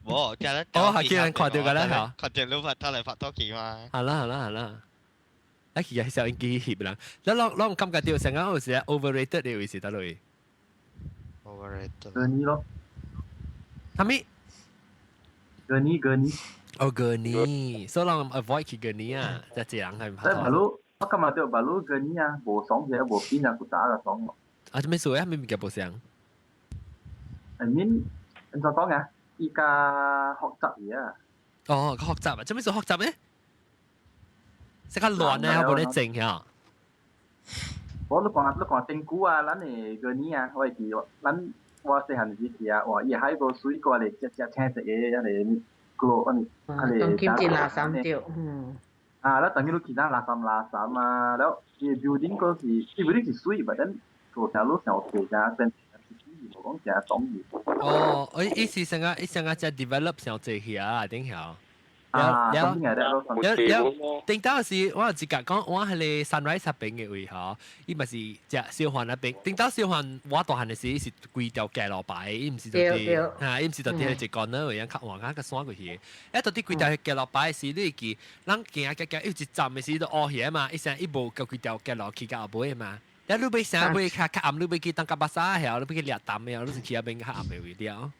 Speaker 6: 冇，今日
Speaker 1: 哦，係叫人看到㗎啦，嚇。
Speaker 6: 看到你拍拖嚟拍拖去嘛。
Speaker 1: 係啦係啦係啦。啊，其實小英機翕人，你攏攏感覺到成個有時 overrated 的位是佗落？
Speaker 6: overrated。
Speaker 7: Gurney 咯。
Speaker 1: 啥物？
Speaker 7: Gurney Gurney。
Speaker 1: 哦，Gurney，所以人 avoid 去 Gurney 啊，這一人係唔
Speaker 7: 拍拖。baru，我感覺到 baru Gurney 啊，無爽者無變啊，古早就爽咯。
Speaker 1: 啊，做咩事啊？咩物件無爽
Speaker 7: ？I mean，按怎講啊？伊較複雜嘢啊。
Speaker 1: 哦，較複雜啊！做咩事複雜咧？即較亂咧，無咧靜呀。
Speaker 7: 我你講你講頂久啊，咱的 Gurney 啊，我會記，咱我細漢時去啊，哇！伊海個水過嚟，只只青色的，遐個。個按
Speaker 5: 呢，當今真垃圾對，嗯。
Speaker 7: 啊，咱當今你去咱垃圾垃圾啊，了伊 building 個是，伊 building 是水，但係做條路上地加變，無講誠爽去。
Speaker 1: 哦，伊是成個伊成個只 develop 上濟去啊，頂曉。
Speaker 7: 啊，
Speaker 1: 了了了了，頂到時我有一甲講，我彼個 Sunrise 彼邊的位吼，伊嘛是食小環那邊。頂到小環我大漢的時，是規條街路牌，伊毋是就佇，哈，伊毋是就佇一個呢位樣較換較較山過去。一到佇規條街路牌時，你會記，人行行行，有一站的時就烏起嘛，伊成伊無夠規條街路去到後尾嘛。了你欲啥欲較較暗，你欲去當甲巴沙曉，你欲去掠淡的，你是去遐邊較暗的位了。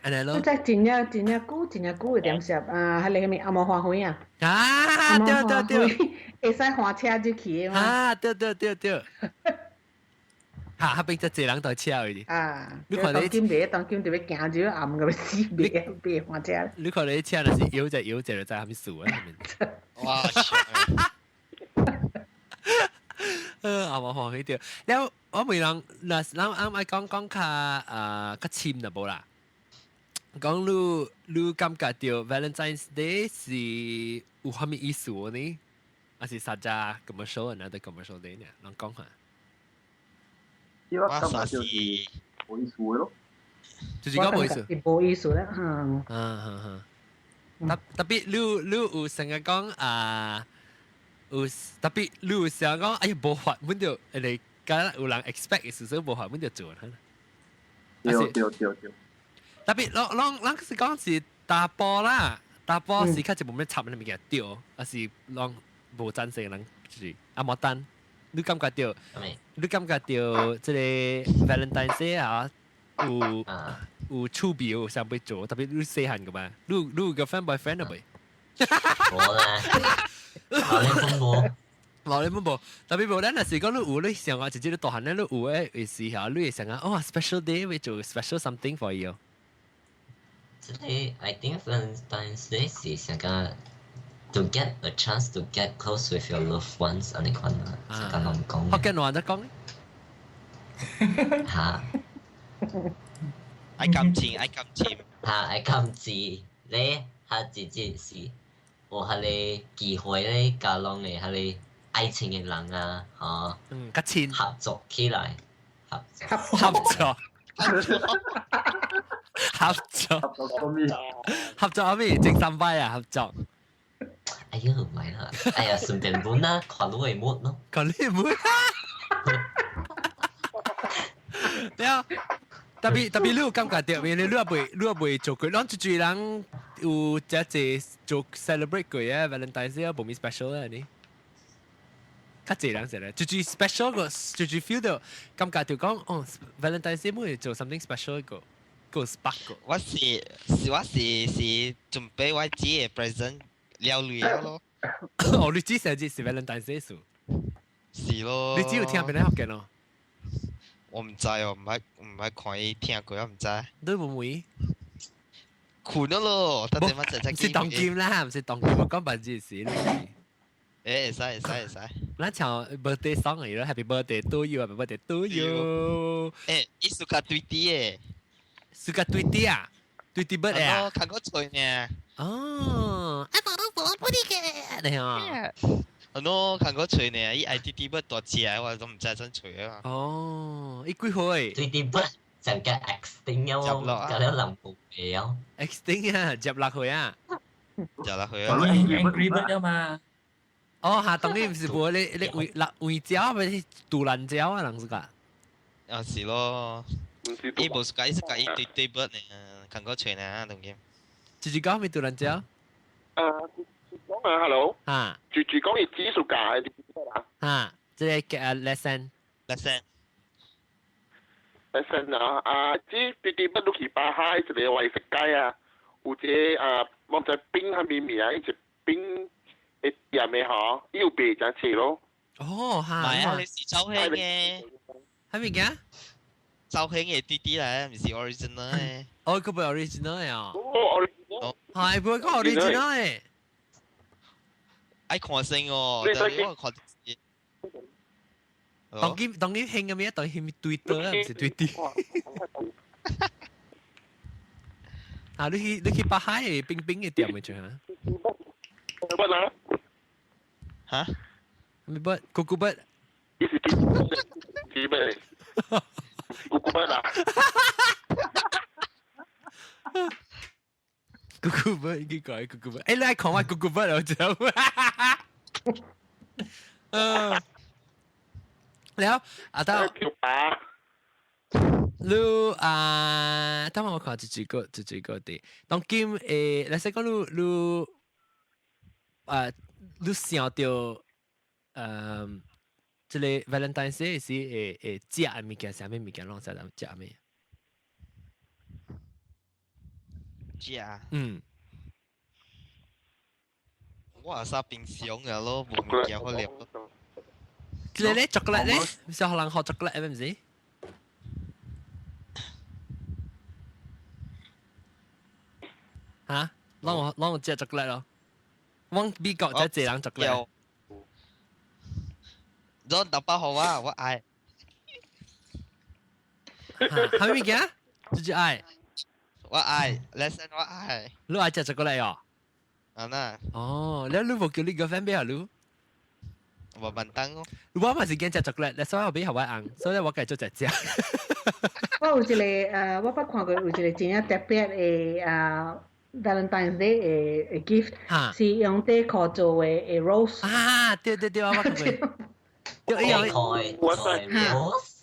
Speaker 1: 按呢咯。
Speaker 5: 我真正真正久真正久的點食啊，彼個啥物紅毛花園啊。
Speaker 1: 啊，對對對。
Speaker 5: 會使換車入去的嘛。
Speaker 1: 啊，對對對對。哈，彼邊才濟人佇車位。
Speaker 5: 啊，
Speaker 1: 你看你
Speaker 5: 當今袂當今就欲行入暗個欲死，袂袂換車。
Speaker 1: 你看你車若是搖者搖者就知啥物事啊？
Speaker 6: 哇！
Speaker 1: 紅毛歡喜著。了，我問人，若是咱啱愛講講較啊較深就無啦。講你你感覺著 Valentine's Day 是有啥物意思呢？還是實在 commercial another commercial day 呢？人講下。
Speaker 7: 我感覺就是無意思咯。
Speaker 1: 就是講無意思。
Speaker 5: 無意思啦，嗯。
Speaker 1: 嗯嗯嗯。特特別你你有成日講啊，有特別你有想講，哎呀無法，阮就會敢有人 expect 的時陣無法，阮就做。
Speaker 7: 對對對對。
Speaker 1: 特別攏攏攏是講是查埔啦，查埔是較一無咩插那物件對，還是攏無贊成人就是阿莫丹，你感覺著？你感覺著這個 Valentine's Day 啊，有有趣味有啥欲做？特別你細漢個嘛？你你有 girlfriend boyfriend 了未？
Speaker 3: 無啦，無你本無。
Speaker 1: 無你本無，特別無咱若是講你有你想啊，直接你大漢咧，你有的時候，你會想啊，哦，special day 會做 special something for you。
Speaker 3: 這個 I think Valentine's Day 是想講 to get a chance to get close with your loved ones 按呢款啦，是咁樣講。
Speaker 1: 福建話得講。
Speaker 3: 嚇！
Speaker 6: 愛感情，愛感情。
Speaker 3: 嚇！愛感情，咧，嚇直接是有彼个機會咧，佮攏的彼个愛情的人啊，吼，
Speaker 1: 嗯，較親
Speaker 3: 合作起來，合
Speaker 1: 合作。合作。合作阿咩？正三擺啊，合作。
Speaker 3: 哎呀，唔係啦，哎呀，順便本啦，看你會 mood 咯。
Speaker 1: 看你會 mood。對啊，特別特別你有感覺到，因為你也未你也未做過，咱一堆人有這濟做 celebrate 過啊，Valentine's Day 無咩 special 啊你。較濟人食咧，最最 special 個，最最 feel 到感覺就講，哦，Valentine's Day 每做 something special 個，個 spark 個。
Speaker 6: 我是準備我自己的 present 了了咯。
Speaker 1: 哦，你只成日是 Valentine's Day 數？
Speaker 6: 是咯。
Speaker 1: 你只有聽邊個學嘅咯？
Speaker 6: 我唔知哦，唔係看伊聽過，我唔知。
Speaker 1: 你會唔會？
Speaker 6: 困咗咯，得點乜就
Speaker 1: 唔是當金啦，唔是當金，我講白字是。
Speaker 6: 誒，會使會使會使。
Speaker 1: 咱唱 birthday song 嚟咯，Happy birthday to you，Happy birthday to you。
Speaker 6: 誒，伊暑假對啲誒。
Speaker 1: 暑假對啲啊？對啲乜啊？
Speaker 6: 看過吹呢。
Speaker 1: 哦，啊，我都我不理嘅，你啊。
Speaker 6: 喏，看過吹呢，伊愛啲啲乜大隻，我都唔知怎吹啊。
Speaker 1: 哦，伊幾歲？
Speaker 3: 對啲乜就嘅 extinct 咗，隔了人冇嘅哦。
Speaker 1: extinct 啊，接落去啊。
Speaker 6: 接落去啊。
Speaker 2: Angry Bird 啊嘛。
Speaker 1: 哦，嚇，當然唔是無你你為辣為鳥咪杜蘭鳥啊，人是㗎。
Speaker 6: 啊，是咯。伊無是講，伊是講伊對對筆呢，看過吹呢，當然。
Speaker 1: 住住講咪杜蘭鳥？
Speaker 4: 講啊，hello。
Speaker 1: 啊。
Speaker 4: 住住講伊指數價係
Speaker 1: 啊，這個lesson。
Speaker 6: lesson。
Speaker 4: lesson 啊，啊，這對對筆都去巴哈一個為食街啊，有這啊，望在冰下面面啊，一隻冰。一店的嗬，伊有賣真濟咯。
Speaker 1: 哦，嚇！
Speaker 6: 唔係啊，你是周興嘅。
Speaker 1: 係咪嘅？
Speaker 6: 周興嘅啲啲嚟，唔是 original 嘅。
Speaker 1: 哦，佢唔係 original 嘅啊。
Speaker 4: 哦，original。
Speaker 1: 係，唔係講 original 嘅。
Speaker 6: 愛看先哦，但係我看。
Speaker 1: 當今當今興嘅咩？當興對對啊，唔是對對。啊！你去北海嘅冰冰嘅店咪做嚇？
Speaker 4: 乜啊？
Speaker 6: 嚇？
Speaker 1: 咩筆？咕咕筆？
Speaker 4: 呢是啲咩？咕咕筆啊？
Speaker 1: 咕咕筆應該講咕咕筆。誒，你愛看我咕咕筆我就。嗯。了，啊到。你啊，等我看一個一個啲。當今誒，你使講你你。啊！你想到這個 Valentine's Day 是會會食的物件，啥物物件攏使當食咩？
Speaker 6: 食。
Speaker 1: 嗯。
Speaker 6: 我係啥平常嘅咯，無物件好料。
Speaker 1: 這個咧，巧克力咧，小學人學巧克力，係唔是？嚇！攏我食巧克力咯。我美國才濟人巧克力。
Speaker 6: 攞打包好啊，我愛。
Speaker 1: 係咪物件？就是愛。
Speaker 6: 我愛，lesson 我愛。
Speaker 1: 你愛食巧克力哦？
Speaker 6: 啊那。
Speaker 1: 哦，你你無叫你 girlfriend 買啊你？
Speaker 6: 我笨蛋哦。
Speaker 1: 我嘛是驚食巧克力，所以我買予我翁，所以我家做食食。
Speaker 5: 我有一個我捌看過有一個真正特別的啊。Valentine's Day 的 gift 是用底褲做的 rose。
Speaker 1: 啊，對對對，我捌看過。對，
Speaker 3: 底褲 rose。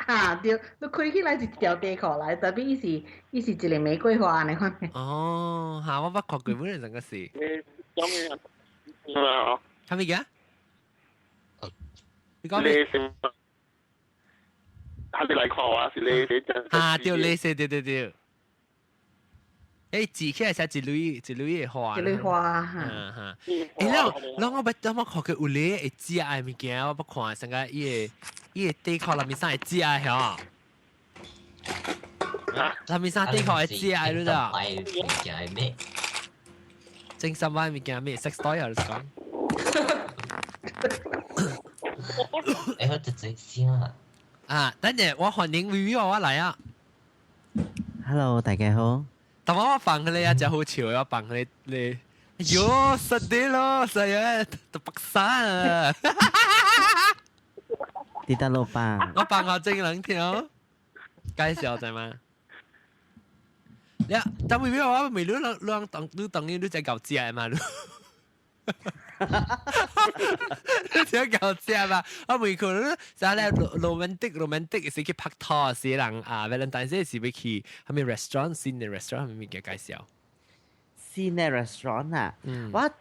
Speaker 5: 嚇對，你開起來是一條底褲來，特別伊是一個玫瑰花按呢款。
Speaker 1: 哦，嚇，我捌看過，本來成個是。
Speaker 4: 講嘅啊，
Speaker 1: 係咪嘅？你講咩？
Speaker 4: 係你來看啊，是你你
Speaker 1: 啊，對，你說對對對。誒，字起來寫一蕊一蕊的花，
Speaker 5: 一蕊花
Speaker 1: 嚇嚇。誒，了了我捌我看過有咧會食的物件，我捌看成個伊個底褲內面衫會食的吼。內面衫底褲會食的，你知道？
Speaker 3: 物件咩？
Speaker 1: 精神歪物件咩？sex toy 啊，你講？
Speaker 3: 誒，我直接先啊！
Speaker 1: 啊，等陣我歡迎 V V 我來啊
Speaker 8: ！Hello，大家好。
Speaker 1: 但我放佢啊，真好笑啊！放佢你，喲，實啲咯，實啊，都白沙啊！
Speaker 8: 佇佗落放？
Speaker 1: 我放我正人聽，介紹在嗎？呀，但未必我未你你當你當你你在搞食嘛？你你在搞食嘛？我未可能，啥咧 romantic romantic 是去拍拖是人啊，Valentine 是欲去啥物 restaurant 新的 restaurant 啥物件介紹？
Speaker 8: 新的 restaurant 啊，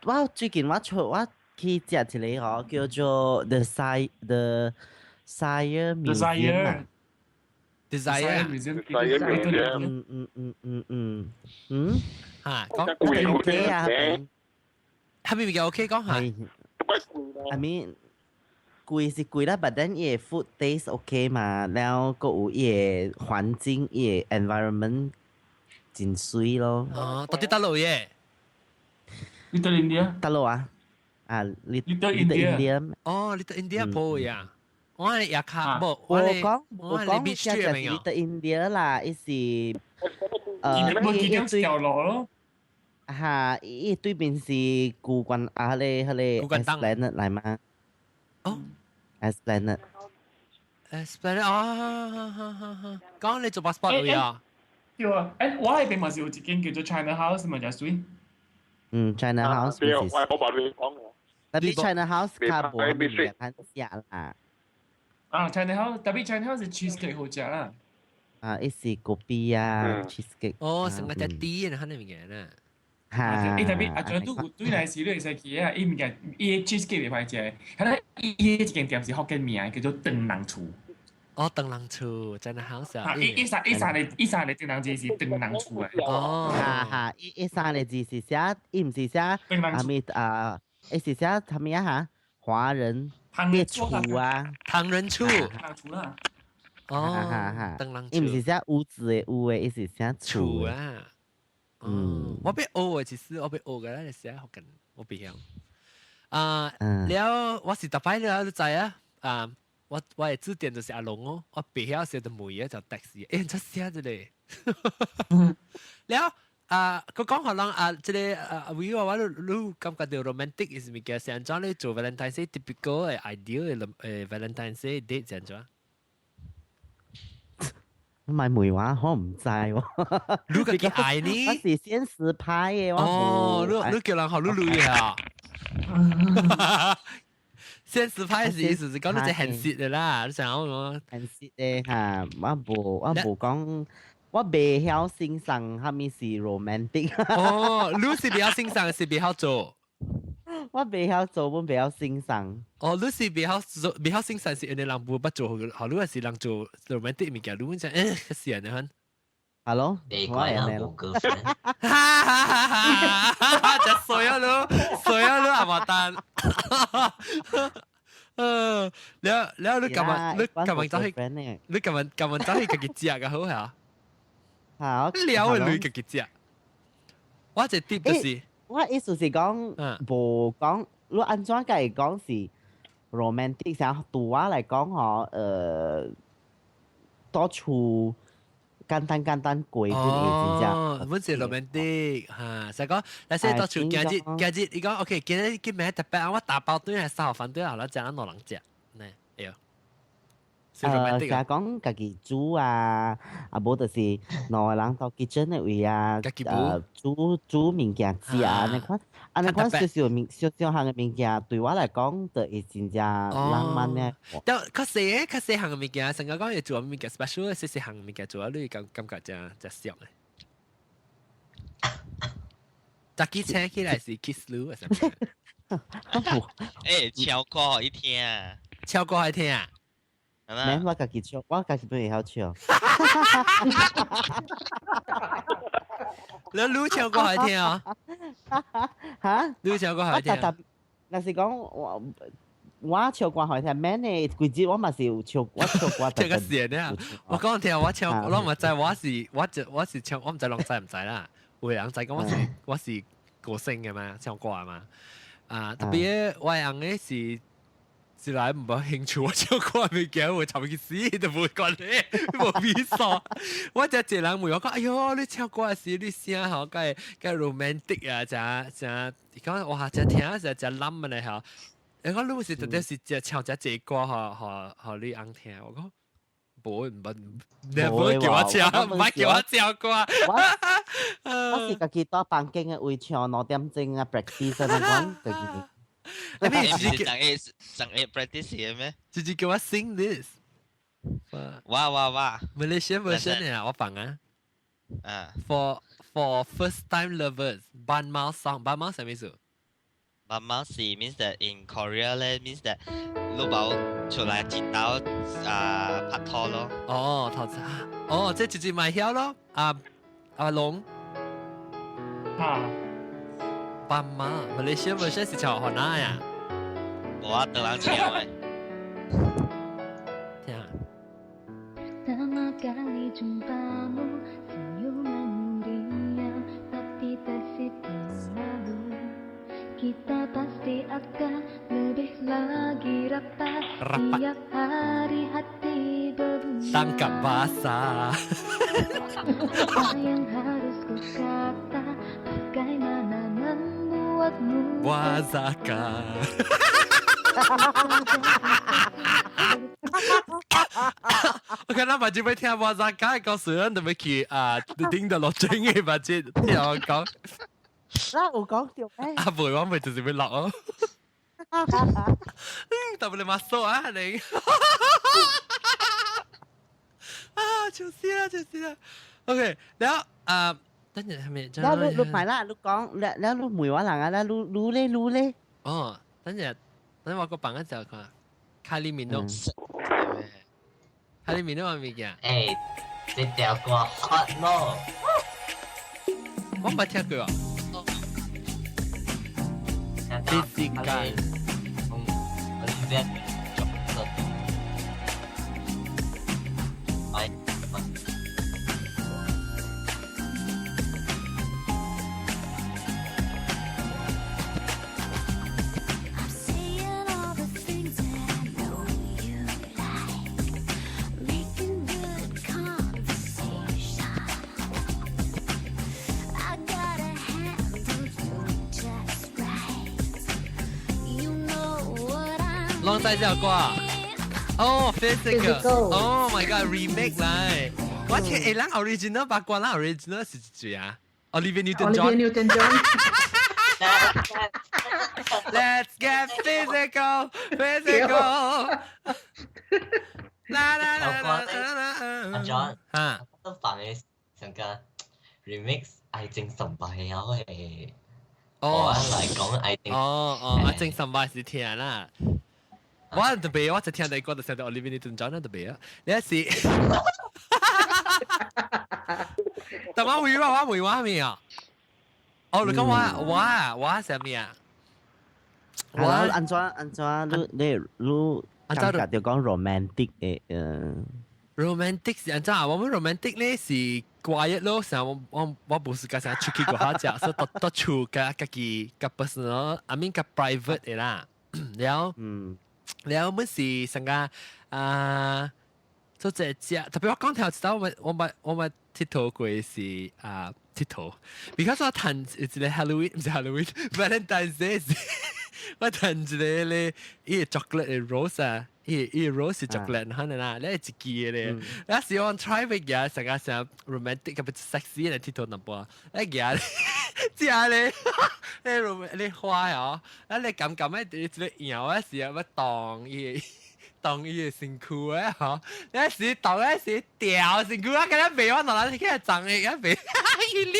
Speaker 8: 我最近我出我去食一個嗬，叫做 The Sire Museum 啊。
Speaker 1: Desire
Speaker 4: Desire
Speaker 8: 嗯嗯嗯嗯嗯嗯，
Speaker 1: 嚇，講
Speaker 8: OK 啊，
Speaker 1: 係咪比較 OK 講下？
Speaker 8: I mean 貴是貴啦，but then 伊个 food taste OK 嘛，然後閣有伊个環境，伊个 environment 真媠咯。
Speaker 1: 哦，到底佗落耶
Speaker 2: ？Little India。
Speaker 8: 佗落啊？啊
Speaker 2: ，Little India。
Speaker 1: 哦，Little India 鋪呀。我係日卡，無，
Speaker 8: 我講我講只就是 Little India 啦，伊是
Speaker 2: 伊伊對路咯。
Speaker 8: 嚇，伊對面是古關啊，彼个 Esplanade 來嘛？
Speaker 1: 哦
Speaker 8: ，Esplanade。
Speaker 1: Esplanade 啊，講你做 passport 位啊？
Speaker 2: 對啊，我彼邊嘛是有一間叫做 China House 嘛，就媠。
Speaker 8: 嗯，China House。
Speaker 4: 對，我我無你講。
Speaker 8: Tapi China House 較無物件通食啦。
Speaker 2: 啊，China House，tapi China House 是 cheesecake 好食啦。
Speaker 8: 啊，伊是 kopi 啊，cheesecake。
Speaker 1: 哦，成個隻啲，肯定物件啦。
Speaker 8: 嚇！
Speaker 2: Tapi 啊，仲都對來時你會使去啊，伊物件伊 cheesecake 袂歹食，係啦，伊一間店是福建名，叫做長人厝。
Speaker 1: 哦，長人厝真係好食。
Speaker 2: 啊，伊三個長人字是長人厝的。
Speaker 1: 哦，
Speaker 8: 哈哈，伊三個字是寫，伊毋是寫，阿咪啊，伊是寫啥物啊嚇？華人嘅厝啊，
Speaker 1: 唐人厝。
Speaker 2: 唐人厝啦。
Speaker 1: 哦，
Speaker 8: 哈哈，
Speaker 1: 長人
Speaker 8: 伊毋是寫屋子的屋的，伊是寫
Speaker 1: 厝啊。嗯，我欲學的，其實我欲學嘅咧，寫福建，我袂曉。啊，了我是逐擺了，你知啊？啊，我的字典就是阿龍哦，我袂曉寫就問啊，就 text 欸，這寫這個。了啊，佢講可能啊，這個啊，為我你感覺到 romantic 是物件，是按怎你做 Valentine's Day typical 的 ideal 的Valentine's Day date 是按怎？
Speaker 8: 唔係梅話，我唔知喎。
Speaker 1: 你家己愛呢？
Speaker 8: 我是現實派的，我
Speaker 1: 哦，你叫人學你女啊？現實派是意思是講你係現實的啦，你想我
Speaker 8: 現實的嚇，我無講，我袂曉欣賞啥物是 romantic。
Speaker 1: 哦，你是袂曉欣賞，是袂曉做？
Speaker 8: 我袂曉做，我袂曉欣賞。
Speaker 1: 哦，你是袂曉做，袂曉欣賞是因為人無捌做，好，你係是人做 romantic 物件，你講是按呢款。
Speaker 8: Hello，
Speaker 3: 別怪啦，無 girlfriend。
Speaker 1: 哈哈哈！哈，真衰啊你，衰啊你阿媽蛋。了了，你幹嘛？你幹嘛走去？你幹嘛幹嘛走去家己食個好嚇？
Speaker 8: 好，
Speaker 1: 了的女家己食。我一 tip 就是，
Speaker 8: 我意思是講，無講，你按怎計講是 romantic，像對我來講嗬，多處簡單簡單過就會真正。
Speaker 1: 哦，阮是 romantic 嚇，就講，嗱，先到處今日今日，伊講 OK，今日今日特別我打包對係三號飯對好啦，食咱兩人食，呢，對。
Speaker 8: 成日講家己煮啊，啊無就是兩個人到 kitchen 的位啊，煮煮物件食啊，按呢款，按呢款小小物小小項的物件，對我來講就會真正浪漫的。
Speaker 1: 但較細較細項的物件，成日講會做物件 special，細細項物件做啊，你感覺真真爽的。早起醒起來是 kiss 你啊？啥物？
Speaker 6: 欸，唱歌予伊聽。
Speaker 1: 唱歌予伊聽。
Speaker 8: 免，我家己唱，我家己本會曉唱。
Speaker 1: 你唱歌予伊聽啊？
Speaker 8: 嚇？
Speaker 1: 你唱歌予伊聽？
Speaker 8: 若是講我唱歌予伊聽，免的，規日我嘛是有唱，我唱歌。
Speaker 1: 這個是呢，我講聽我唱，我嘛知我是我就我是唱，我毋知人知毋知啦。有人知講我是歌星的嘛，唱歌嘛。啊，特別我翁的是。一來毋無興趣，我唱歌物件會插去死都無關係，無比數。我只一個人問我講，哎喲，你唱歌時你聲吼，該該 romantic 啊，誠誠，伊講哇，誠聽誠誠浪漫的吼。你講你是特別是只唱只這歌，予予予你翁聽，我講無唔捌，你無叫我唱，唔捌叫我唱歌。
Speaker 8: 我是家己蹛房間的位唱2點鐘啊，practice 啊，講家己。
Speaker 6: 你是上日上日 practice 嘅咩？
Speaker 1: 直接叫我 sing this。
Speaker 6: 哇哇哇
Speaker 1: ！Malaysia version 啊，我放啊。
Speaker 6: 啊。
Speaker 1: For first time lovers, 斑貓 song，斑貓什麼意思？
Speaker 6: 斑貓是 means that in Korea 咧，means that 你無出來一道啊拍拖咯。
Speaker 1: 哦，頭先，哦，這直接買曉咯，啊阿龍。
Speaker 2: 啊。
Speaker 1: 斑貓，Malaysia version 是唱河南呀？
Speaker 6: 無啊，德人唱的。
Speaker 1: 聽。
Speaker 9: Pertama kali jumpamu, senyumanmu diam, tapi tersipu malu. Kita pasti akan lebih lagi rapat.
Speaker 1: Rapat.
Speaker 9: Tiap hari hati berbunga.
Speaker 1: Tangkap basah.
Speaker 9: Apa yang harus ku kata, bagaimana membuatmu
Speaker 1: Wazaka. 我看咱目睭欲聽 Wazaka 的故事，咱就欲去啊頂到落井的目睭聽我講。
Speaker 8: 咱有講著咩？
Speaker 1: 啊，袂，我袂就是欲落哦。特別你馬蘇啊你。啊，笑死啦，笑死啦。OK，然後啊，等陣係咪？
Speaker 8: แล้ว你你唔係啦，你講，แล้วแล้ว你問我人啊，แล้ว你你咧你咧？
Speaker 1: 哦，等陣，等陣我個朋友就看，卡里米諾，卡里米諾係物件？
Speaker 3: 誒，這條歌 hot 咯！
Speaker 1: 我冇聽過。
Speaker 3: 呢
Speaker 1: 啲間，
Speaker 3: 嗯，我呢邊做做，哎。
Speaker 9: I'm saying all the things that I know you like, making good conversation. I gotta handle you just right. You know what I'm
Speaker 1: 攏知這首歌啊？哦，Physical。
Speaker 5: Physical
Speaker 1: Oh my god，remake 嚟。我聽誒，咱 original 八卦，咱 original 是誰啊？Olivia
Speaker 5: Olivia
Speaker 1: Newton-John。
Speaker 5: Newton-John。
Speaker 1: Let's get physical, physical。啦啦啦啦啦啦。
Speaker 3: 阿 John，
Speaker 1: 嚇，
Speaker 3: 都放嘅上個 remix 愛情神話有係，
Speaker 1: 哦
Speaker 3: 我嚟講愛情。
Speaker 1: 哦哦，愛情神話是聽啦。我特別，我就聽第個就聽到 Olivia Newton-John 啦，特別啊，你一時。但我會話我會話咩啊？哦，你講我我我係咩啊？
Speaker 8: 我按怎按怎你你你感覺就講 romantic 的
Speaker 1: romantic 是按怎啊？我們 romantic 咧是 quiet 咯，成我我我無時間成日出去外口食，所以蹛蹛厝佮家己較 personal，I mean 較 private 的啦。然後，然後阮是成個啊，做這食，特別我講頭一道，我我捌我捌𨑨迌過是啊𨑨迌，because 我趁一個 Halloween 毋是 Halloween，Valentine's Day 是我趁一個咧，伊個 chocolate 的 rose 啊。伊伊 rose 是 chocolate 可能啦，你係一支嘅咧。那時我 try 欲行，成個成 romantic 特別 sexy 來𨑨迌淡薄，一行食咧，你 rom 你花哦，啊你感覺咧一個搖啊時啊，欲動伊動伊的身軀啊吼，你時動啊時掉身軀啊，敢若袂我哪來去髒的，啊袂，伊哩，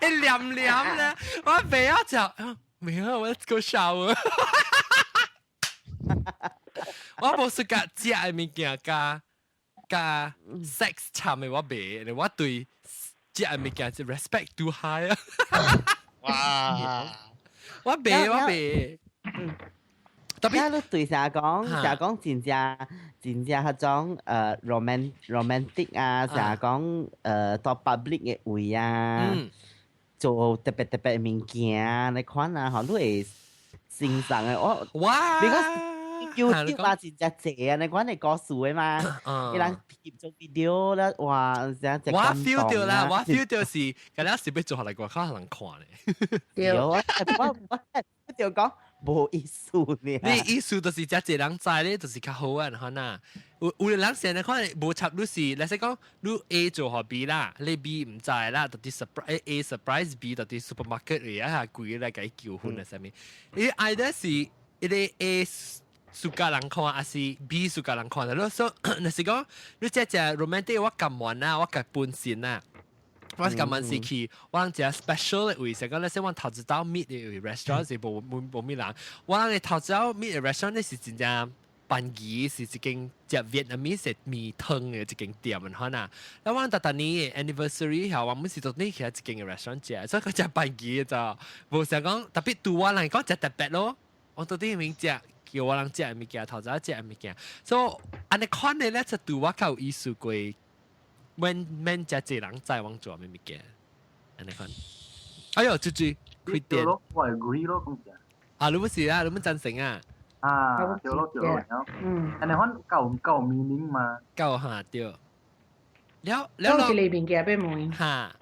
Speaker 1: 伊黏黏咧，我袂曉食，沒有，我 let's go shower。我無說佮食的物件佮佮 sex 參的我袂，我對食的物件是 respect too high 啊。
Speaker 6: 哇！
Speaker 1: 我袂，我袂。特別
Speaker 8: 你對啥講？啥講真正真正彼種romantic 啊，啥講到 public 的位啊，做特別特別物件，你看啊，吼，你會欣賞的我。
Speaker 1: 哇
Speaker 8: ！Because YouTube 啊，真正濟啊！你講你故事的嘛，伊人翕做 video 啦，哇！真正
Speaker 1: 我 feel 到啦，我 feel 到是，敢若是欲做予來外口人看咧。
Speaker 8: 對，我我我就講，無意思呢。
Speaker 1: 你意思就是遮濟人知咧，就是較好啊，可能。有有人成日看無插你是，例如講你 A 做予 B 啦，你 B 毋知啦，到底 surprise A surprise B 到底 supermarket 裡啊，貴來共伊求婚啊啥物？伊 either 是伊個 A suka 人看，還是 B suka 人看的。你說，若是講你這隻 romantic，我甘願啊，我共本身啊。我是甘願是去，我人食 special 的位，是講你說我頭一道 meet 的位 restaurant 是無無無咩人，我人的頭一道 meet 的 restaurant 咧是真正辦儀，是一間食 Vietnamese 麵湯的一間店，可能。那我逐逐年的 anniversary 後，我們是到呢去一間的 restaurant 食，所以佢食辦儀就無想講特別對我來講食特別咯。我到底明食叫我人食的物件，頭早食的物件，所以按呢款的咧就對我較有意思過。免免遮濟人知我做咩物件，按呢款。哎喲，豬豬開電。
Speaker 7: 我 agree 咯，講真。
Speaker 1: 啊，你不是啊？你們贊成啊？
Speaker 7: 啊，對咯對咯，嗯。按呢款夠夠 meaning 嘛？
Speaker 1: 夠哈對。了了
Speaker 5: 了。有一個物件欲問。
Speaker 1: 哈。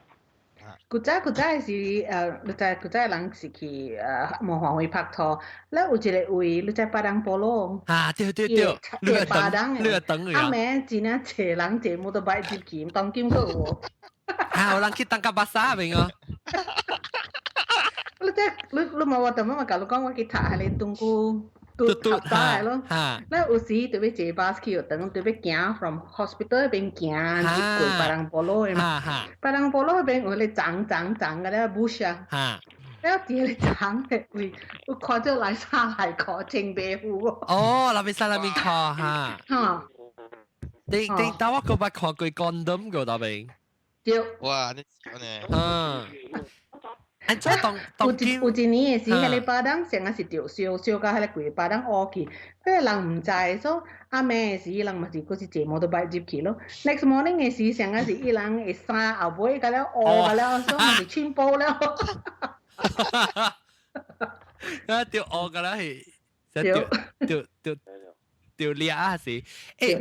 Speaker 5: 古早古早是你知古早人是去無環位拍拖，咧有一個位，你知巴當菠蘿。
Speaker 1: 啊，對對對，
Speaker 5: 你個巴當
Speaker 1: 你個等
Speaker 5: 啊暝真正濟人坐摩托車入去，當今閣有無？
Speaker 1: 啊，有人去當甲巴沙邊哦。
Speaker 5: 你知你你嘛我頭先嘛共你講，我去讀彼个中古。拄讀大咯，咱有時著欲坐巴士去學堂，著欲行 from hospital 彼邊行入過 Padang Polo 的嘛。Padang Polo 彼邊有彼个長長長个咧 bush 啊，了佇彼个長的位，有看著來衫內褲穿白褲。
Speaker 1: 哦，內面衫內面褲哈。
Speaker 5: 哈。
Speaker 1: 頂頂，但我閣捌看過 condom 個那邊。
Speaker 5: 對。
Speaker 6: 哇，你笑呢？
Speaker 1: 嗯。按怎當當
Speaker 5: 有有一年的時，彼個巴當成日是著燒燒到彼个規个巴當烏去，彼個人毋知，所以暗暝的時，人嘛是閣是坐摩托車入去咯。Next morning 的時，成日是伊人的衫後尾甲了烏甲了，所以嘛是穿煲了。
Speaker 1: 啊，著烏甲了是，著著著著掠啊是，
Speaker 5: 欸，
Speaker 1: 特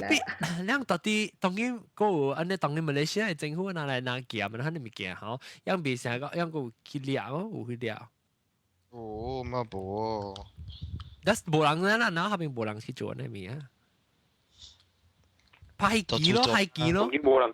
Speaker 1: 別，咱到底當今閣有按呢當今馬來西亞的政府拿來拿劍，咱的物件吼，樣袂成個，樣閣有去掠哦，有去掠。
Speaker 6: 哦，嘛無。
Speaker 1: 但是無人啦，咱後邊無人去做那物啊。拍機咯，拍機咯。
Speaker 4: 無人。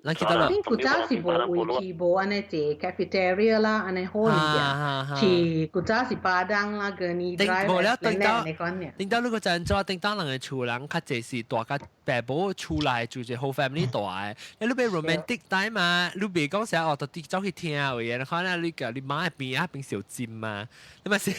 Speaker 1: 咱去倒咯。
Speaker 5: 恁古早是無位去，無按呢坐 cafeteria 啦，按呢好物件。是古早是巴當啦，Gurney Drive
Speaker 1: 無了，頂到頂到你個陣做，頂到人的厝人較濟是大甲爸母厝內住一個 whole family 大的。你欲 romantic time 嘛？你袂講啥哦，特地走去聽話，你看啦，你共你媽邊啊邊相針嘛？你嘛是。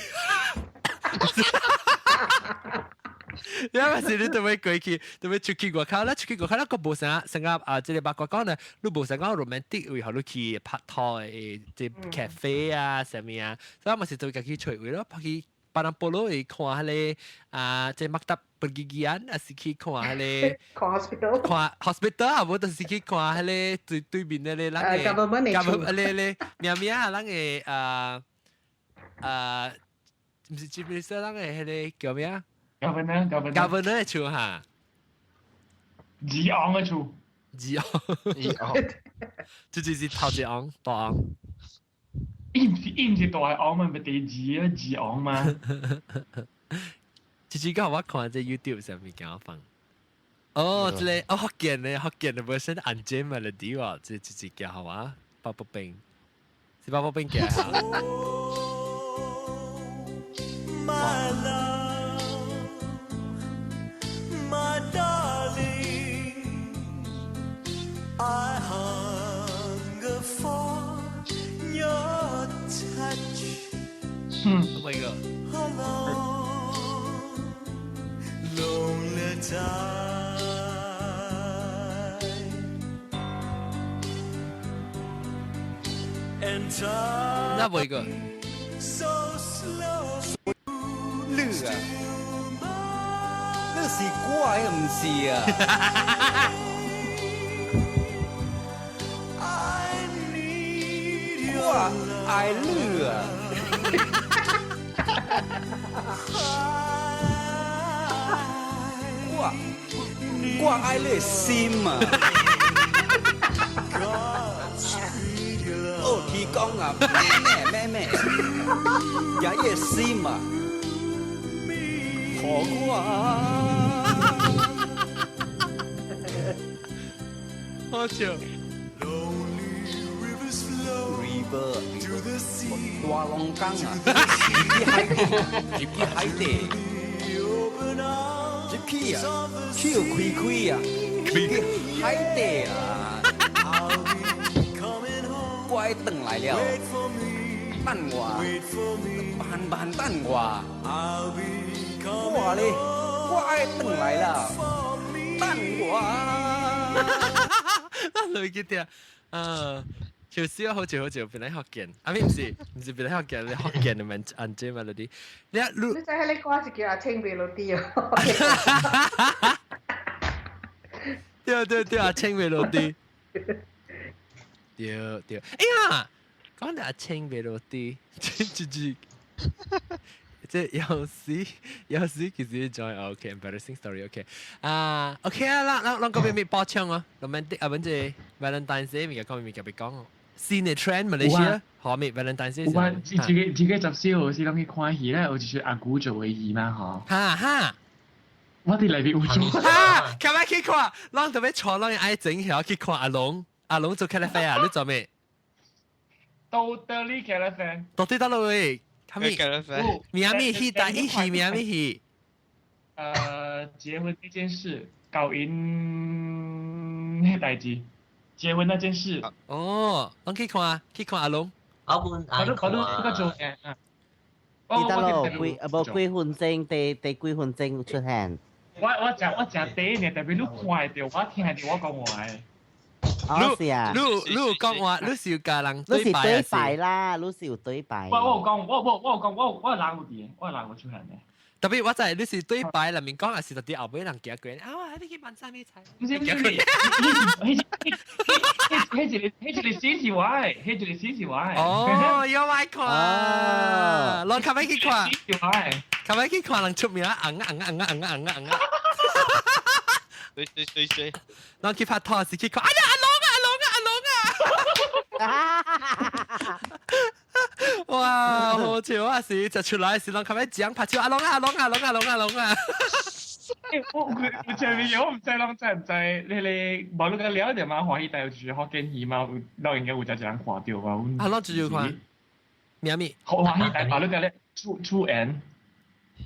Speaker 1: 你嘛是你都欲過去，都欲出去外口啦，出去外口啦，閣無啥成個啊，這個八卦講呢，你無啥講 romantic 為何你去拍拖的這 cafe 啊，啥物啊，所以嘛是都家己揣位咯，跑去 Padang Polo 會看彼个啊，這 Maktab Pergigian，還是去看彼
Speaker 5: 个看 hospital，
Speaker 1: 看 hospital 啊，無就是去看彼个對對面彼個人的
Speaker 5: government 的厝，
Speaker 1: 彼个咩咩啊，人的啊啊，毋是 Chief Minister 人的彼个叫咩啊？
Speaker 2: Governor Governor
Speaker 1: Governor 的厝哈，
Speaker 2: 二昂的厝，
Speaker 1: 二昂，
Speaker 6: 二昂，
Speaker 1: 這就是頭一昂大昂。
Speaker 2: 伊毋是大昂嘛，咪第二啊，二昂嘛。
Speaker 1: 這次剛好我看這 YouTube 上面給我放。哦，這個哦福建的福建的 version 按鍵嘛的啲喎，這這這叫好啊，八寶冰，是八寶冰嘅哈。
Speaker 10: My love, my darling, I hunger for your touch.
Speaker 1: Oh my god.
Speaker 10: Alone, lonely time. And time
Speaker 1: 那無一個。
Speaker 10: so slow.
Speaker 11: 你啊，你是我的，毋是啊？我愛你啊！我我愛你的心啊！哦，天公啊，咩咩咩咩！也伊的心啊，予我。
Speaker 1: 好笑。
Speaker 11: River，大龍江啊，入去海底，入去海底，入去啊，去又開開啊，入去海底啊，我愛轉來了，等我，慢慢等我，我咧，我愛轉來了，等我。
Speaker 1: 你記得啊？笑死我！好笑好笑，本來福建，啊咪唔是本來福建，你福建的名按這嘛嗰啲，你啊
Speaker 5: 你知迄個歌是叫阿青梅露蒂哦。
Speaker 1: 對對對，阿青梅露蒂，對對，哎呀，講到阿青梅露蒂，這這這，這有時有時其實就 OK embarrassing story OK 啊 OK 啊，咱咱咱講咩咩補充啊？romantic 啊，阮這 Valentine's Day 物件講物件別講。新的 trend 馬來西亞，後面 Valentine's Day
Speaker 2: 有啊，這個14號是攏去看戲咧，有一出阿古做的戲嘛，吼。
Speaker 1: 哈哈，
Speaker 2: 我佇內面有做。
Speaker 1: 哈，琴日去看，攏特別坐，攏愛整條去看阿龍，阿龍做茄喱啡啊，你做咩？
Speaker 2: 到底你茄喱啡？
Speaker 1: 到底到落去？係咪？咪阿咪戲，但一戲咪阿咪戲。
Speaker 2: 結婚這件事，搞因那代誌。結婚那件事。
Speaker 1: 哦，攏去看，去看阿龍。
Speaker 3: 我本愛看。
Speaker 2: 我都做嘅。
Speaker 8: 記得咯，幾啊無幾分鐘，第第幾分鐘出現。
Speaker 2: 我食第一呢，特別你看會著，我聽會著我講話。
Speaker 8: 哦，是啊。
Speaker 1: 你你有講話，你是有教人
Speaker 8: 對白你是對白啦，你是有對白。
Speaker 2: 我有講，我有講，我人有佇，我人有出現嘅。
Speaker 1: 特別我知你是對白內面講，還是特別後尾人行過？啊，你去問啥物菜？
Speaker 2: 唔是唔是，彼一個死是我的，彼一個死是我的。
Speaker 1: 哦，有愛看，人較欲去看，
Speaker 2: 是我的，
Speaker 1: 較欲去看人出名，紅啊紅啊紅啊紅啊紅啊紅啊！
Speaker 6: 對對對對，
Speaker 1: 人去拍拖是去看，哎呀阿龍啊阿龍啊阿龍啊！哇，好笑啊！是就出來是人較欲講拍手，阿龍啊阿龍啊阿龍啊阿龍啊阿龍啊！
Speaker 2: 我前面我毋知攏知毋知，迄個無你個了點嘛，歡喜台有一出福建戲嘛，有老應該有誠濟人看著啊。
Speaker 1: 啊，攏就有看。咩物？
Speaker 2: 歡喜台把你個咧出出緣。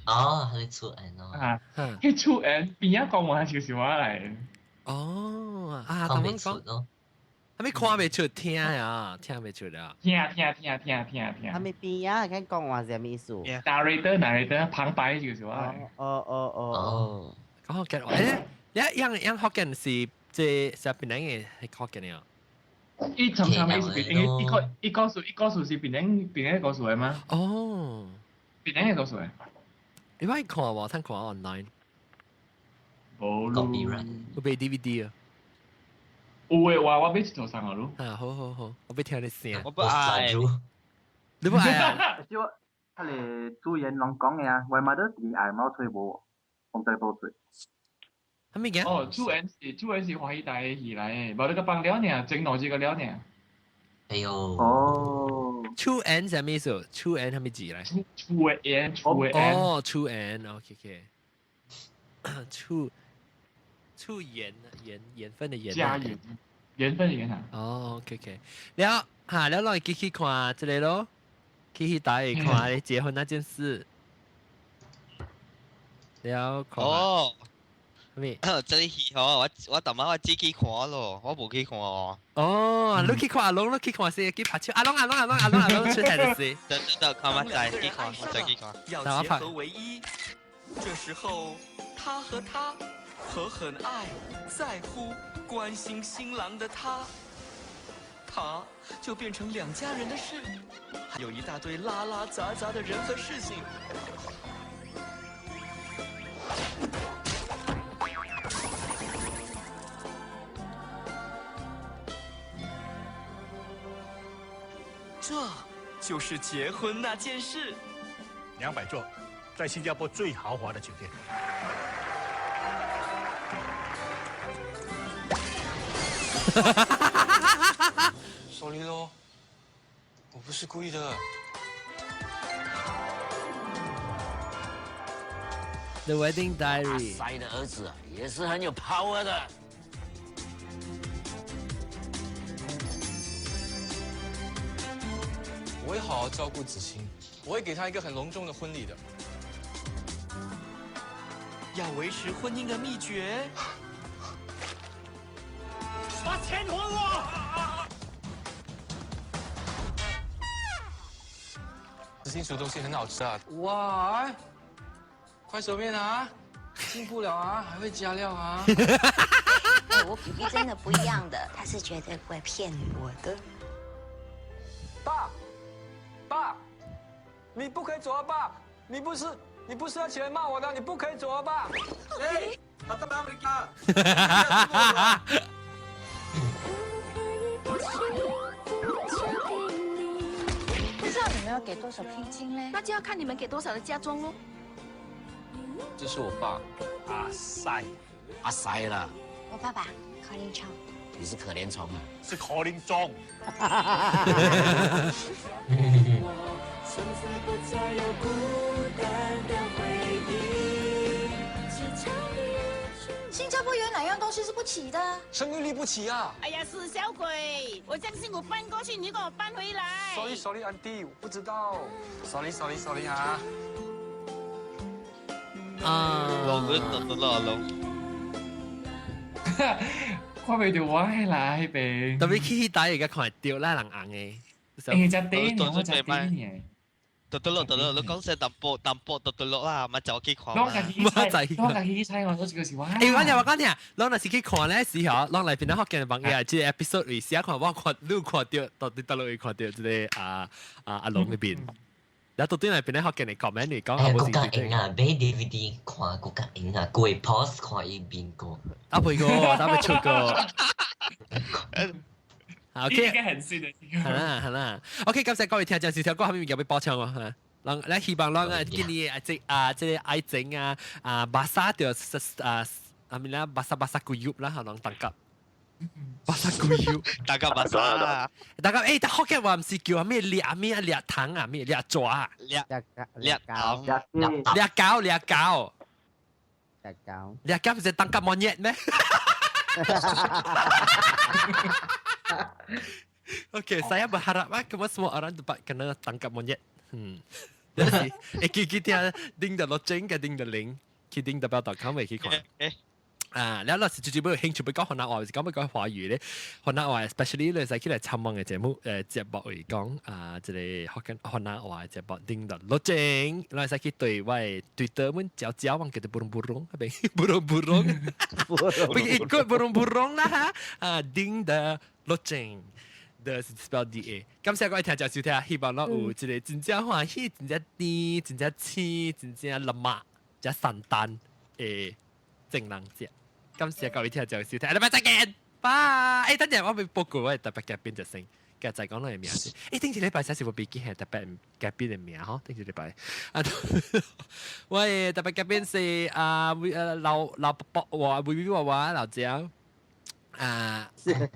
Speaker 3: 哦，彼出緣哦。
Speaker 2: 啊，彼出緣邊仔講話就是我來。
Speaker 1: 哦，啊，
Speaker 3: 看袂出咯。
Speaker 1: 還沒看袂出，聽啊，聽袂出啊。
Speaker 2: 聽聽聽聽聽聽。
Speaker 8: 還沒邊仔，看講話是啥物意思
Speaker 2: ？Narrator，narrator，旁白就是我。
Speaker 8: 哦哦哦哦。
Speaker 1: 講福建話，你樣樣福建是這是檳城的福建的啊？
Speaker 2: 伊常常伊是檳城，伊個伊故事伊故事是檳城檳城故事的嗎？
Speaker 1: 哦，
Speaker 2: 檳城的故事的。
Speaker 1: 你捌看無？通看 online。
Speaker 2: 無咯。
Speaker 1: 有買 DVD 啊？
Speaker 2: 有的話，我買一套送予你。
Speaker 1: 啊，好好好，我欲聽你聲。
Speaker 6: 我不愛。
Speaker 1: 你不愛啊？
Speaker 7: 其實我，彼个主演攏講的啊，我媽都佇愛貓吹無，我毋知無吹。
Speaker 1: 啥物件？
Speaker 2: 哦，主演是歡喜台的戲來的，無你個放了爾，整兩節個了爾。
Speaker 3: 哎喲。
Speaker 7: 哦。
Speaker 1: 出緣啥物意思？出緣啥物字來？
Speaker 2: 出緣，出緣。
Speaker 1: 哦，出緣，OK OK。出出緣緣緣分的緣。
Speaker 2: 加緣，緣分的緣啊。
Speaker 1: 哦，OK OK。了哈，了，咱去去看這個咯，去去台看結婚那件事。了看。
Speaker 6: 哦。
Speaker 1: 咩？
Speaker 6: 這個戲吼，我逐擺我只去看咯，我無去看哦。
Speaker 1: 哦，你去看阿龍，你去看誰？去拍手，阿龍阿龍阿龍阿龍阿龍出來就是。
Speaker 6: 對對對，看我再去看，我再去看。
Speaker 10: 要結合為一，這時候他和她和很愛、在乎、關心新郎的他，他就變成兩家人的事，還有一大堆拉拉雜雜的人和事情。這就是結婚那件事。
Speaker 12: 200座，在新加坡最豪華的酒店。
Speaker 10: sorry 咯，我不是故意的。
Speaker 1: The Wedding Diary。
Speaker 13: 阿塞的兒子也是很有 power 的。
Speaker 10: 我會好好照顧子欣，我會給她一個很隆重的婚禮的。要維持婚姻的秘訣，
Speaker 13: 把錢還我！
Speaker 10: 子欣煮東西很好吃啊！哇，快手麵啊，進步了啊，還會加料啊！
Speaker 14: 我比比真的不一樣的，他是絕對不會騙我的。
Speaker 10: 爸，爸，你不可以走啊，爸！你不是要起來罵我的，你不可以走啊，爸！
Speaker 11: 哎，他在哪裡啊？
Speaker 14: 不知道你們要給多少聘金嘞？
Speaker 15: 那就要看你們給多少的嫁妝嘍。
Speaker 10: 這是我爸，
Speaker 13: 阿塞，阿塞啦。
Speaker 14: 我爸爸可憐蟲。
Speaker 13: 你是可憐蟲啊？
Speaker 12: 是可憐蟲。
Speaker 9: 從此不再有孤單的回憶。
Speaker 14: 新加坡有哪樣東西是不齊的？
Speaker 10: 生育率不齊啊！
Speaker 15: 哎呀，死小鬼！我這樣辛苦搬過去，你給我搬回來。
Speaker 10: Sorry，Sorry，安迪，我不知道。Sorry，Sorry，Sorry 啊！
Speaker 1: 啊，
Speaker 6: 龍佢得得啦，龍。
Speaker 2: 看袂到我喺啦，彼邊。
Speaker 1: 特別去打而家看掉啦，人紅的。
Speaker 2: 欸，只短呢，我只短呢。
Speaker 6: 得得咯，得咯，你講成淡薄淡薄得得咯啦，咪就去看。
Speaker 2: 我家己去猜，我家己去猜，我說這個是我。
Speaker 1: 欸，我聽我講聽，咱若是去看咧時候，咱來邊咧福建朋友，這個 episode 裡寫看，我看你看到，到底佗落會看到這個啊啊阿龍那邊。然後到底來邊咧福建的 comment 裡講，
Speaker 3: 哎，國家贏啊，買 DVD 看國家贏啊，過 pause 看伊面過。
Speaker 1: 打配過，打配出過。OK，
Speaker 2: 很水的。
Speaker 1: 好啦好啦，OK，感謝各位聽眾收聽，我後面有要補充哦嚇。人咱希望咱啊今年啊這啊這個愛情啊啊巴沙掉啊啊咪啦巴沙巴沙古玉啦，嚇人當甲。巴沙古玉，
Speaker 6: 大家巴沙，
Speaker 1: 大家欸，但福建話毋是叫咩掠咩掠糖啊，咩掠抓，
Speaker 6: 掠掠狗，
Speaker 1: 掠狗掠狗，
Speaker 8: 掠狗，
Speaker 1: 掠狗唔是當甲莫熱咩？Okey, saya berharap ah, semua orang dapat kena tangkap monyet. Jadi, eh, kita ding 的 loceng 嘅 ding 的鈴，去 ding w.com 會去看。啊，แล้วเรา是最主要興趣要講河南話，是講要講華語咧。河南話，especially 你使起來參問嘅節目，節目嚟講啊，這個福建河南話節目 ding 的 loceng，你使去對我對德們嚼嚼，我叫做 burung burung，係咪 burung burung？ikut burung burung 啦哈，啊，ding 的 loceng。的是 spell D A。感謝各位聽眾收聽，希望咱有一個真正歡喜、真正甜、真正青、真正辣麻、真散淡的情人節。感謝各位聽眾收聽，下禮拜再見，拜。等陣我會報告我特別嘉賓就先，今日再講咱的名字。頂一禮拜才是我筆記係特別嘉賓的名吼，頂一禮拜。啊，我的特別嘉賓是啊，老老伯伯，我微微娃娃老張。啊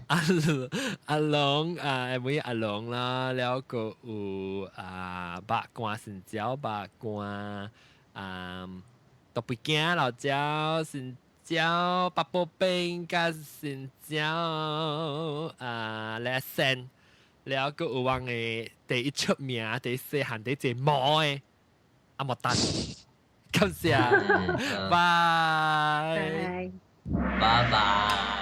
Speaker 1: 阿阿龍啊，每阿龍啦，了個有啊白瓜新椒白瓜啊，豆皮羹老椒新椒八寶冰加新椒啊，來生了個有阮的第一出名，第一細漢，第一隻毛的阿莫丹，感謝，拜
Speaker 3: 拜拜。